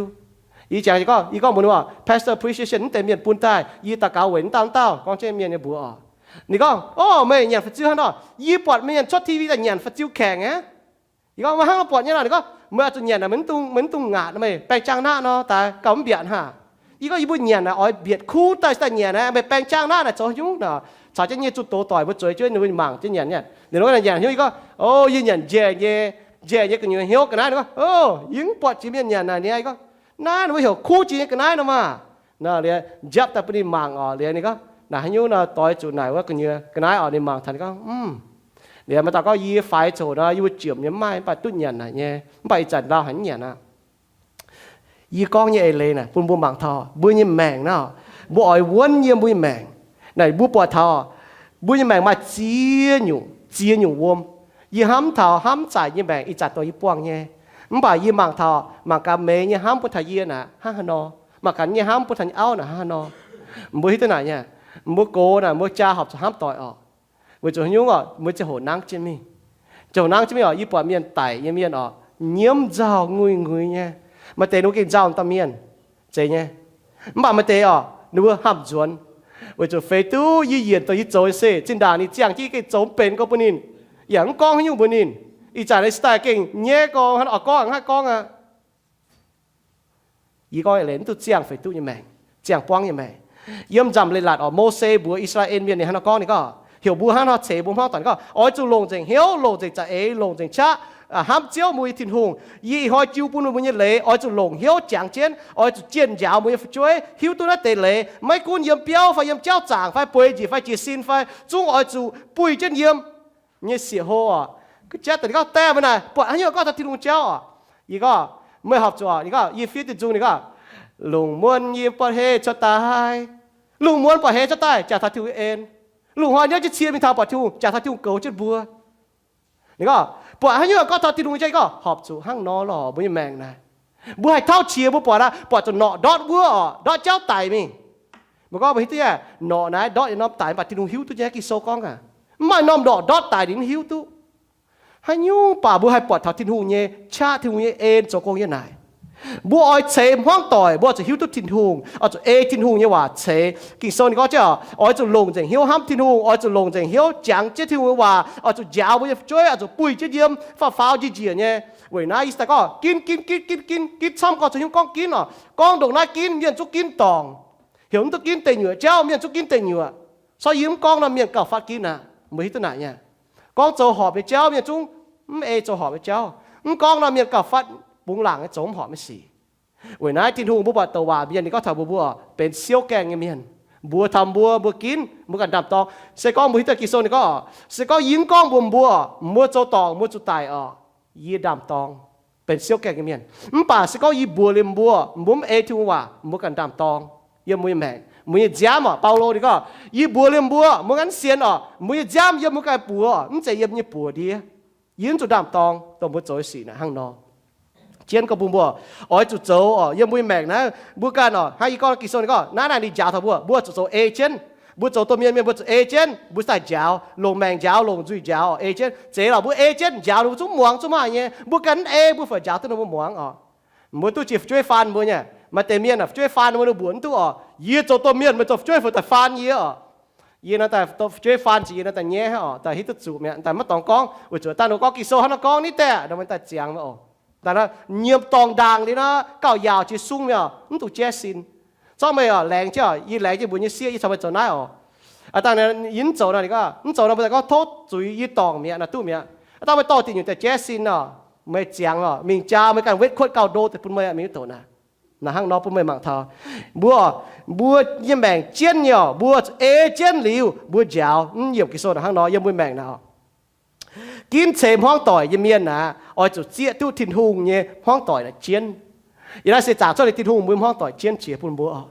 Yie jangx gorngv, yie gorngv mbuox ninh oc, pastor appreciation mv deix mienh bun daaih, yie daux gaux weic mv dauh mv dauh gorngv jienv mienh nyei mbuox oc. Ninh gorngv, o, meih nyanc fan-ziu hnangv nor, yie buatc mienh cuotv T V daaih nyanc fan-ziu kaengx aqv. Yie gorngv, meih hnangv nor buatc nyei nor? Ninh gorngv, meih oix zuqc nyanc naaic, meih mv dungx, meih mv dungx ngaatc, meih baeng jaang naqv nor daaih gauh mv mbiatc hnangv. Yie gorngv yie mbuo nyanc naaic oix mbietc kuv daaih, daaih nyanc naaic, meih baeng jangv naaiv naaic zoux haaix nyungc nor? Caux jienv nyei zunh doz doic mbuo zueiz jienv ninh mbuo mangc jienv nyanc nyei. Ninh mbuo nyanc hnyouv, yie gorngv, O, yie nyanc njaeh nyei, njaeh nyei gu'nyuoz hnyouv ga'naaiv. Ninh gorngv, O, yie mv buatc jiex mienh nyanc naaic niaa. Yie gorngv, Naaiv ninh mbuo heuc kuv jiex nyei ga'naaiv nor maah. Nor liuz njapv daaih bun ninh mangc oc. Liuz ninh gorngv, Naaic haaix nyungc nor doix zuqc naaic wuov gu'nyuoz ga'naaiv oc. Ninh mangc taux ninh gorngv, Mv. Liuz maaih dauh gorngv, Yie faix coc nor, yie mbuo jiemc nyei, mv maaih, mv baac duqv nyanc naaic nyei, mv baac ih zanc ndau haiz mv nyanc aqv. Yie gorngv nyei eix leiz naaic bun mbuo mangc taux mbuo nyei maengc nor, mbuo oix wuonv yiem mbuo nyei maengc. Naaic mbuo buatc taux mbuo nyei maengc maaih ziex nyungc, ziex nyungc wuom. Yie hnamv taux hnamv zaaic nyei maengc ih zanc dongh yie buangh nyei. Mv baac yie mangc taux mangc gaax meih nyei hnamv bun taux yie naaic hnangv haaix nor, mangc gaax yie nyei hnamv bun taux nyei auv naaic hnangv haaix nor. Mbuo hiuv duqv naaic nyei, mbuo gox naaic mbuo jaa horpc zuqc hnamv doic oc. Weic zuqc haaix nyungc oc, mbuo ziangh hoc nangv jienv mingh. Ziangh hoc nangv jienv mingh oc, yie buatc mienh daic nyei mienh oc, nyiemv nzauh nguiz-nguiz nyei. Maaih deix ninh mbuo gengh nzauh dauh mienh, zeiz nyei. Mv baac maaih deix oc, ninh mbuo hnamv nzuonx. Weic zuqc feix duqv yie yienc dongh yie zoux nyei se zinh ndaangc ninh ziangh jienv yie gengh zoux mv benx gorngv bun ninh, yaac mv gorngv haaix nyungc mbuox ninh. Ih zanc nyei style gengh nyaiv gorngv hnangv oix gorngv hnangv haih gorngv aqv. Yie gorngv eix leiz mv duqv ziangh feix duqv nyei maengc, ziangh buangv nyei maengc. Yiem Nzamc Leiz-Latc oc, Mose mbuox I^saa^laa^en Mienh ninh hnangv nor gorngv, ninh gorngv, heuc mbuo hnangv nor ceix mbuo hmuangv doic, ninh gorngv, Oix zuqc longc nzengc hnyouv, longc nzengc za'eix, longc nzengc qaqv, aa, hnamv Ziouv mbuo nyei Tin-Hungh. Yie ih hnoi jiu bun mbuo nyei leiz oix zuqc longc hnyouv jangx jienv, oix zuqc jienh njaaux mbuo nyei fu'jueiv hiuv duqv naaiv deix leiz. Maiv gunv yiem biauv fai yiem jauv zaangc fai bueix njiec fai jiez sin fai, zungv oix zuqc buih jienv yiem nyei sieqv-hlo oc. Ga'jatv daaih ninh gorngv, Daaih meih naaic buatc haaix nyungc gorngv taux Tin-Hungh jauv oc? Yie gorngv, Meih horpc zuqc, yie gorngv, yie fiev diuh nzung, ninh gorngv, Lungh muonz yie buatc heh cuotv daaih. Lungh muonz buatc heh cuotv daaih, jaax taux Tin-Hungh en. Lungh hnoi hnyouv jienv cie mingh taux buatc Tin-Hungh, jaax taux Tin-Hungh goux jienv mbuo. Ninh gorngv, Buatc haaix nyungc gorngv taux Tin-Hungh jauv? Yie gorngv, Horpc zuqc hnangv nor lorqc, mbuo nyei maengc naaic. Mbuo haih tauv qiex, mbuo buatc aqv, buatc zuqc norqc ndortv wuov oc, ndortv jauv daic mingh. Mbuo gorngv mbuo hiuv duqv nyei, norqc naaiv ndortv yietc norm daic, mv baac Tin-Hungh hiuv duqv nyei. Ging-Sou gorngv aqv, mv maaih norm norqc ndortv daic ninh hiuv duqv. Haaix nyungc baac mbuo haih buatc taux Tin-Hungh nyei qaqv, Tin-Hungh nyei en zoux gong yiem naaic. Mbuo oix ceix hmuangv doic, mbuo oix zuqc hiuv duqv Tin-Hungh, oix zuqc ei Tin-Hungh nyei waac ceix. Ging-Sou ninh gorngv jienv oc, oix zuqc longc nzengc hnyouv hnamv Tin-Hungh, oix zuqc longc nzengc hnyouv jangx jienv Tin-Hungh nyei waac, oix zuqc njaaux mbuo nyei fu'jueiv, oix zuqc buih jienv yiem, faaux faaux njiec njiec nyei. Weic naaiv yie daaih gorngv ginv, ginv, ginv, ginv, ginv, ginv camv gorngv zuqc hiuv gorngv ginv oc. Gorngv ndongc naaiv ginv, mienh zungv ginv dorngc. Heuc mv duqv ginv deic nyuoqc jauv, mienh zungv ginv deic nyuoqc. So yie mv gorngv nor, mienh gauh fatv ginv aqv. Mbuo hiuv duqv naaic nyei. Gorngv zoux horpc nyei jauv, mienh zungv mv ei zoux horpc nyei jauv. Mv gorngv nor, mienh gauh fatv bungx laangc nyei zoux mv horpc nyei sic. Weic naaiv Tin-Hungh mbuo buatc douc waac mienh ninh gorngv taux mbuo, mbuo oc, benx siouv gaengh nyei mienh. Mbuox taux mbuo, mbuo ginv, mbuo ganh ndaam-dorng. Se gorngv mbuo hiuv duqv Ging-Sou ninh gorngv oc, se gorngv yie mv gorngv mbuox mbuo, mbuo zoux dorngc, mbuo zuqc daic oc, yie ndaam-dorng, benx siouv gaengh nyei mienh. Mv baac se gorngv yie mbuox liuz mbuo, mbuo mv ei Tin-Hungh waac, mbuo ganh ndaam-dorng. Yiem mbuo nyei maengc, mbuo nyei nziaamv oc, Baulo ninh gorngv, yie mbuox liuz mbuo, mbuo ganh mv sienx oc, mbuo nyei nziaamv yiem mbuo ganh buoz, mv zeiz yiem nyei buoz ndiev. Yie mv zuqc ndaam-dorng dongh mbuo zoux sic naaic hnangv nor. Jienv gorngv bun mbuo oix zuqc zoux oc, yiem mbuo nyei maengc naaiv mbuo ganh oc, hnangv yie gorngv Ging-Sou ninh gorngv naaiv naaic ninh njaaux taux mbuo, mbuo zuqc zoux ei jienv. Mbuo zoux domh mienh, mienh mbuo zuqc ei jienv, mbuo daaih njaaux, longc maengc njaaux, longc nzuih njaaux oc, ei jienv. Zeiz lorqc, mbuo ei jienv njaaux ninh mbuo zungv muangx zungv maaih nyei. Mbuo ganh mv ei, mbuo fai njaaux duqv ninh mbuo muangx oc. Mbuo duqv jiex fu'jueiv faan mbuo nyei. Maaih deix mienh aah, fu'jueiv faan mbuo, ninh mbuox mv duqv oc, yie zoux domh mienh, meih zoux fu'jueiv fai daaih faan yie oc. Yie nor daaih fu'jueiv faan jiex, yie nor daaih nyaiv oc, daaih hiuv duqv zuqc mi'aqv, daaih maiv dorngx gorngv, weic zuqc dangh ninh gorngv Ging-Sou hnangv naaiv gorngv nitv daaih, nor mbuo daaih ziangx mi'aqv oc. Daaih nor, nyiemc dorngx ndaangc liuz nor, gauh yaauc jiex sung mi'aqv oc, mv dungx jaiv sin. Zorqv meih oc, laengz jienv oc, yie laengz jienv mbuox nyei sieqv, yie caux meih zoux naaiv oc. Aa, dangh yie mv zoux nor, ninh gorngv mv zoux nor, mbuo daaih gorngv tov zuiz, yie dorngc mi'aqv, naaiv duqv mi'aqv. Aa, dangh meih dorh dingc nyungc daaih jaiv sin oc, meih ziangx oc, mingh jaa meih ganh wetv kuotv gauh ndo deix bun meih aqv, mingh wuov douc naaic. Naaic hnangv nor bun meih mangc taux, mbuo, mbuo nyei maengc jienv nyei oc, mbuo zuqc ei jienv liuz, mbuo njaaux mv yiemc Ging-Sou naaic hnangv nor yiem mbuo maengc naaic oc. Ginv ceix hmuangv doic nyei mienh aah, oix zuqc zieqv duqv Tin-Hungh nyei hmuangv doic naaic jienv. Yiem naaiv se zaangc cuotv liuz Tin-Hungh mbuo hmuangv doic jienv qiex bun mbuo oc.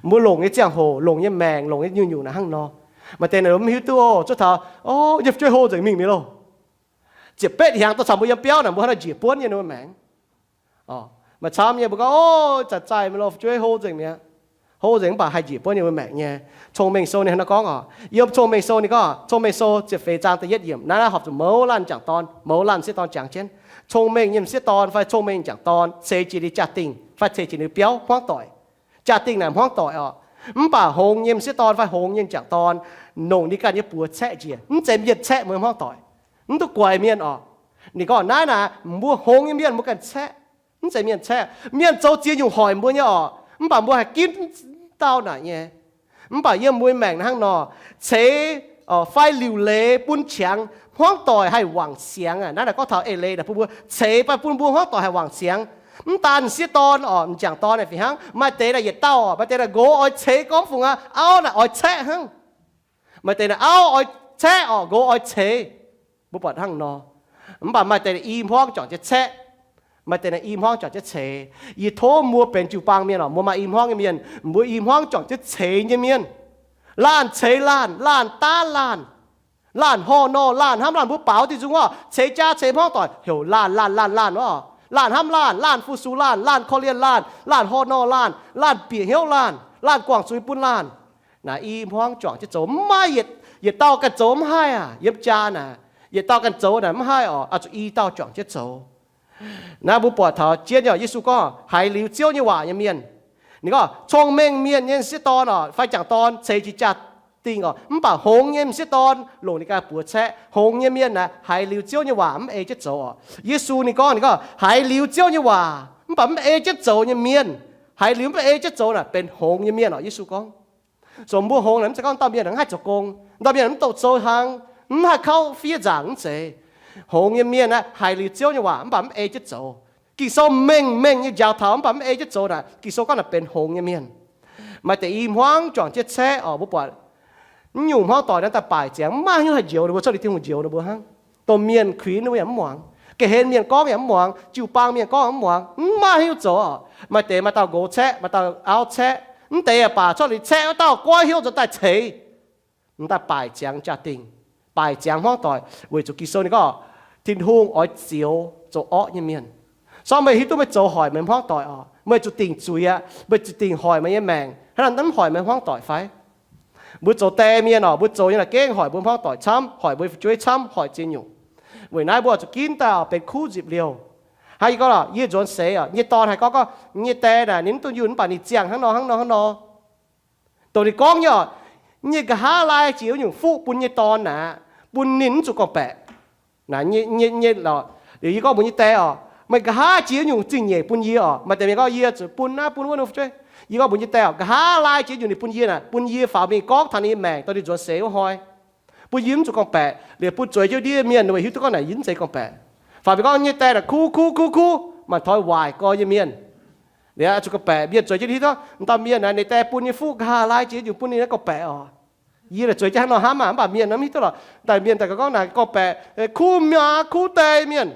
Mbuo longc nyei ziangh hoc, longc nyei maengc, longc nyei nyungc-nyungc naaic hnangv nor. Maaih deix naaic mv hiuv duqv oc, zuov taux, o, yie fu'jueiv hlo nzengc mingh mi'aqv loh. Ziepc betv hnyangx dorh caux mbuo yiem biauv naaic, mbuo hnangv nor njiec buonv nyei ninh mbuo maengc. Maaih camv nyei mbuo gorngv, o, zaaic zaaic mi'aqv loh, fu'jueiv hlo nzengc mi'aqv. Hlo nzengc mv baac haih njiec buonv nyei mbuo maengc nyei. Cong-Mengh Sou ninh hnangv nor gorngv oc. Yiem Cong-Mengh Sou ninh gorngv, Cong-Mengh Sou ziepc feix zaang da'yietv yiemc, naaiv naaiv horpc zuqc mouz laanh m'jangc dorn, mouz laanh m'sieqv dorn jangx jienv. Cong-mengh nyei m'sieqv dorn fai cong-mengh m'jangc dorn ceix jiez ninh jaa-dingh fai ceix jiez ninh biauv hmuangv doic. Jaa-dingh naaic hmuangv doic oc. Mv baac hngongx nyei m'sieqv dorn fai hngongx nyei m'jangc dorn nongc ninh ganh nyei buoz caeqv njiec, mv zeiz mienh caeqv mbuo hmuangv doic. Mv duqv guaix mienh oc. Ninh gorngv naaiv naaic mbuo hngongx nyei mienh mbuo ganh caeqv, mv zeiz mienh caeqv. Mienh zoux ziex nyungc hoic mbuo nyei oc. Mv baac mbuo haih ginv dauh naaic nyei. Mv baac yiem mbuo maengc hnangv nor, ceix fai liuc leiz bun qangx hmuangv doic haih wangc siangx aqv. Naaiv naaic gorngv taux eix leiz naaic bun mbuo ceix fai bun mbuo hmuangv doic haih wangc siangx. Mv daan m'sieqv dorn oc, m'jangc dorn naaic fih hnangv. Maaih deix naaic yietc dauh oc, maaih deix naaic nqox oix ceix gorngv fungx aqv, auv naaic oix caeqv hnangv. Maaih deix naaic auv oix caeqv oc, nqox oix ceix. Mbuo buatc hnangv nor. Mv baac maaih deix naaic i hmuangv juangc jienv caeqv, maaih deix naaic i hmuangv juangc jienv ceix. Yie tov mbuo benx jiu-baang mienh oc, mbuo maaih i hmuangv nyei mienh, mbuo i hmuangv juangc jienv ceix nyei mienh. Laanh ceix laanh, laanh daav laanh, laanh horh nor laanh, hnamv laanh mbuo baaux diuh nzung oc, ceix jaa ceix hmuangv doic heuc laanh laanh laanh laanh oc. Laanh hnamv laanh, laanh fu-sux laanh, laanh korv-lienh laanh, laanh horh nor laanh, laanh bieqc hnyouv laanh, laanh guangc zuiz bun laanh. Naaic i hmuangv juangc jienv zoux, mv maaih yietc dauh ganh zoux mv haih aac. Yiem jaa naaic, yietc dauh ganh zoux naaic mv haih oc, oix zuqc i dauh juangc jienv zoux. Naaiv mbuo buatc taux jienv nyei, Yesu gorngv haiz liuz Ziouv nyei waac nyei mienh. Ninh gorngv cong-mengh mienh nyei m'sieqv dorn oc, fai m'jangc dorn ceix jiex jaa-dingh oc, mv baac hngongx nyei m'sieqv dorn longc ninh ganh buoz caeqv. Hngongx nyei mienh naaic haiz liuz Ziouv nyei waac mv ei jienv zoux oc. Yesu ninh gorngv, ninh gorngv haiz liuz Ziouv nyei waac mv baac mv ei jienv zoux nyei mienh, haiz liuz mv ei jienv zoux naaic benx hngongx nyei mienh oc. Yesu gorngv, zoux mbuo hngongx naaic mv zeiz gorngv dauh mienh mv haih zoux gong, dauh mienh mv douc sou hlang, mv haih kauv fiev nzaangc, mv zeiz. Hngongx nyei mienh aeqv, haiz liuz Ziouv nyei waac mv baac mv ei jienv zoux. Ging-Sou mengh mengh nyei njaaux taux mv baac mv ei jienv zoux naaic, Ging-Sou gorngv naaic benx hngongx nyei mienh. Maaih deix i hmuangv juangc jienv caeqv oc. Mbuo buatc mv nyungc hmuangv doic naaiv daaih baaic ziangx, mv maaih haaix nyungc haih njoux ninh mbuo, cuotv liuz Tin-Hungh njoux ninh mbuo hnangv. Domh mienh kuinx ninh mbuo yaac mv muangx. Ga'hlen mienh gorngv yaac mv muangx, jiu-baang mienh gorngv yaac mv muangx, mv maaih haaix nyungc zoux oc. Maaih deix maaih dauh nqox caeqv, maaih dauh auv caeqv, mv deix yaac baac cuotv liuz caeqv wuov dauh goiv hnyouv nzuonx daaih ceix. Mv daaih baaic ziangx jaa-dingh, baaic ziangx hmuangv doic, weic zuqc Ging-Sou ninh gorngv Tin-Hungh oix zioux zoux orqv nyei mienh. Sorng meih hiuv duqv meih zoux hoic meih hmuangv doic oc, meih zuqc dingc zuiz aqv. Meih zuqc dingc hoic meih nyei maengc, hnangv naaiv mv hoic meih hmuangv doic fai? Mbuo zoux die mienh oc, mbuo zoux nyei naaic gengh hoic mbuo hmuangv doic camv, hoic mbuo fu'jueiv camv, hoic ziex nyungc. Weic naaiv mbuo zuqc ginv daaih oc benx kuv nzipc liouh. Hnangv yie gorngv lorqc, yie nzuonx seix oc, nyei dorn haiz gorngv, gorngv nyei die naaic ninh mv duqv yunh mv baac ninh ziangh hnangv nor hnangv nor hnangv nor. Dongh ninh gorngv nyei oc, nyei nqa'haav laai jiex wuov nyungc fuqv bun nyei dorn naaic, bun ninh mv zuqc gorngv-baeqc. Naaic, nyei, nyei, liuz yie gorngv mbuox nyei die oc, meih nqa'haav jiex wuov nyungc zingh nyeic bun yie oc. Maaih deix mienh gorngv yie zuqc bun naaiv bun wuov nor fu'jueiv. Yie gorngv mbuox nyei die oc, nqa'haav laai jiex nyungc ninh bun yie naaic, bun yie faaux mingh gorngv taux ninh nyei maengc dongh ninh nzuonx seix wuov hnoi. Bun yie mv zuqc gorngv-baeqc, liuz bun zueiz jienv ndiev mienh weic hiuv duqv gorngv naaic yie mv zeiz gorngv-baeqc. Faaux mingh gorngv nyei die naaic kuv kuv kuv kuv, maaih toi waaic gorx nyei mienh. Liuz zuqc gorngv-baeqc, mienh zueiz jienv hiuv duqv dauh mienh naaic ninh die bun nyei fuqv nqa'haav laai jiex nyungc bun ninh naaiv gorngv-baeqc oc. Yie naaic zueiz jienv hnangv nor hnamv maah, mv baac mienh mv hiuv duqv lorqc. Daaih mienh daaih gorngv naaic gorngv-baeqc, kuv maa kuv die mienh.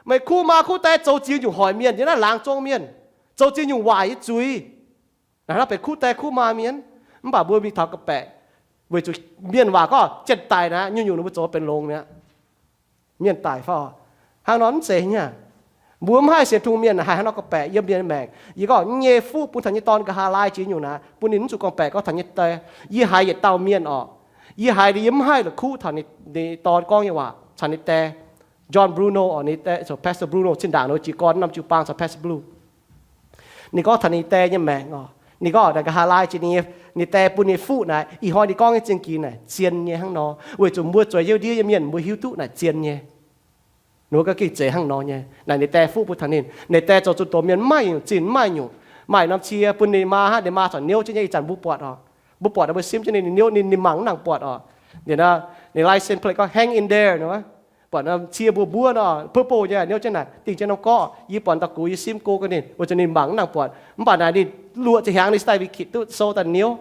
Meih kuv maa kuv die zoux ziex nyungc hoic mienh, yiem naaiv laangz zong mienh, zoux ziex nyungc waaic nyei zuiz. Naaic hnangv benx kuv die kuv maa mienh. Mv baac mbuo mingh taux gorngv-baeqc, weic zuqc mienh waac gorngv jien-daic naaic nyungc-nyungc ninh mbuo zoux benx longx mi'aqv. Mienh daic fai? Hnangv nor mv zeiz nyei. Mbuo mv haih sienx Tin-Hungh mienh haih hnangv nor gorngv-baeqc yiem mienh maengc. Yie gorngv nyei fuqv bun taux nyei dorn nqa'haav laai jiex nyungc naaic, bun ninh mv zuqc gorngv-baeqc gorngv taux nyei die. Yie haiz yietc dauh mienh oc, yie haiz ninh yiem mv haih la'kuqv taux ninh dorn gorngv nyei waac caux ninh die. John Bruno oc, ninh die, Pastor Bruno, zinh ndaangc ninh jiex gorn norm jiu-baang caux Pastor Bruno. Ninh gorngv taux ninh die nyei maengc oc. Ninh gorngv naaic nqa'haav laai jiex ninh, ninh die bun ninh fuqv naaic, ih hnoi ninh gorngv nyei zingh ginx naaic zien nyei hnangv nor, weic zuqc mbuo zueiz jienv ndiev nyei mienh mbuo hiuv duqv naaic zien nyei. Ninh mbuo gengh zeiz hnangv nor nyei. Naaic ninh die fuqv bun taux ninh. Ninh die zoux zuqc doz mienh mv maaih nyungc zinh mv maaih nyungc. Maaih norm cie bun ninh maa hnangv, ninh maa corc niouv jienv nyei, ih zanc mbuo buatc oc. Mbuo buatc mbuo simv jienv ninh niouv, ninh, ninh mangc mv nangc buatc oc. Ninh, ninh license plate gorngv hang in there nor. Buatc norm cie mbuo mbuov nor, purple nyei, niouv jienv naaic, dingh jienv norm gorqv. Yie buatc dauh gux yie simv go gau ninh, weic zuqc ninh mangc mv nangc buatc. Mv baac naaic ninh luoqc ziepc hnyangx ninh stai mingh kitc duqv sou daaih niouv.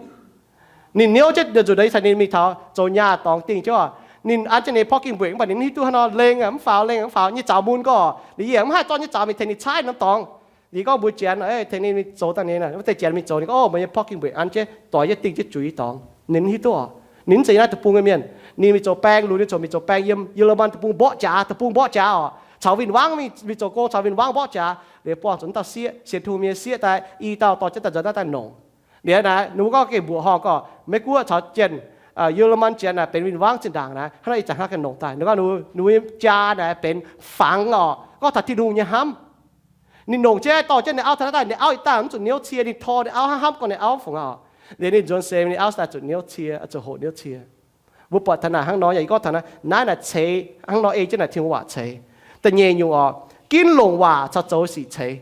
Ninh niouv jienv nzuqc deix caux ninh mingh taux zoux nyaah dorngx dingh jienv oc. Ninh an jienv ninh parking brake mv baac ninh mv hiuv duqv hnangv nor lengh mv faaux, lengh mv faaux, nyei zaux mun gorqv. Liuz yie mv haih zorqv nyei zaux mingh tengx ninh caaiv norm dorngx. Liuz gorngv mbuox Janx, tengx ninh mingh zoux daaih ninh, wuov deix Janx mingh zoux, ninh gorngv, o, meih nyei parking brake an jienv doix jienv dingh jienv juix dorngx. Ninh mv hiuv duqv oc. Ninh mv zeiz naaiv deic-bung nyei mienh. Ninh mingh zoux baeng, lunx ninh ziouc mingh zoux baeng yiem Yie^le^man deic-bung mborqv jaax, deic-bung mborqv jaax oc. Caux win-wangv mingh, mingh zoux gong caux win-wangv mborqv jaax. Liuz buangh zuqc naaiv dauh sieqv, sienx Tin-Hungh mienh sieqv daaih, i dauh dorh jienv daaih nzuonx naaiv daaih nongc. Liuz naaic ninh mbuo gorngv gengh mbuoqc horngh gorngv Meiv-Guoqv caux Janx, Yie^le^man Janx naaic benx win-wangv zinh ndaangc naaic, hnangv naaiv ih zanc hnangv gengh nongc daaih. Ninh gorngv ninh mbuo nyei jaa naaic benx fangx oc, gorngv taux Tin-Hungh nyei hnamv. Ninh nongc jienv dorh jienv ninh auv taux naaiv daaih, ninh auv ih dangh mv zuqc niouv cie, ninh tor ninh auv hnangv hnamv gorngv ninh auv fungx oc. Liuz ninh nzuonx seix ninh auv daaih zuqc niouv cie, zuqc hoqc niouv cie. Mbuo buatc taux naaic hnangv nor, yaac gorngv taux naaiv, naaiv naaic ceix hnangv nor ei jienv naaic Tin-Hungh waac ceix. Da'nyeic nyungc oc, ginv longc waac caux zoux sic ceix.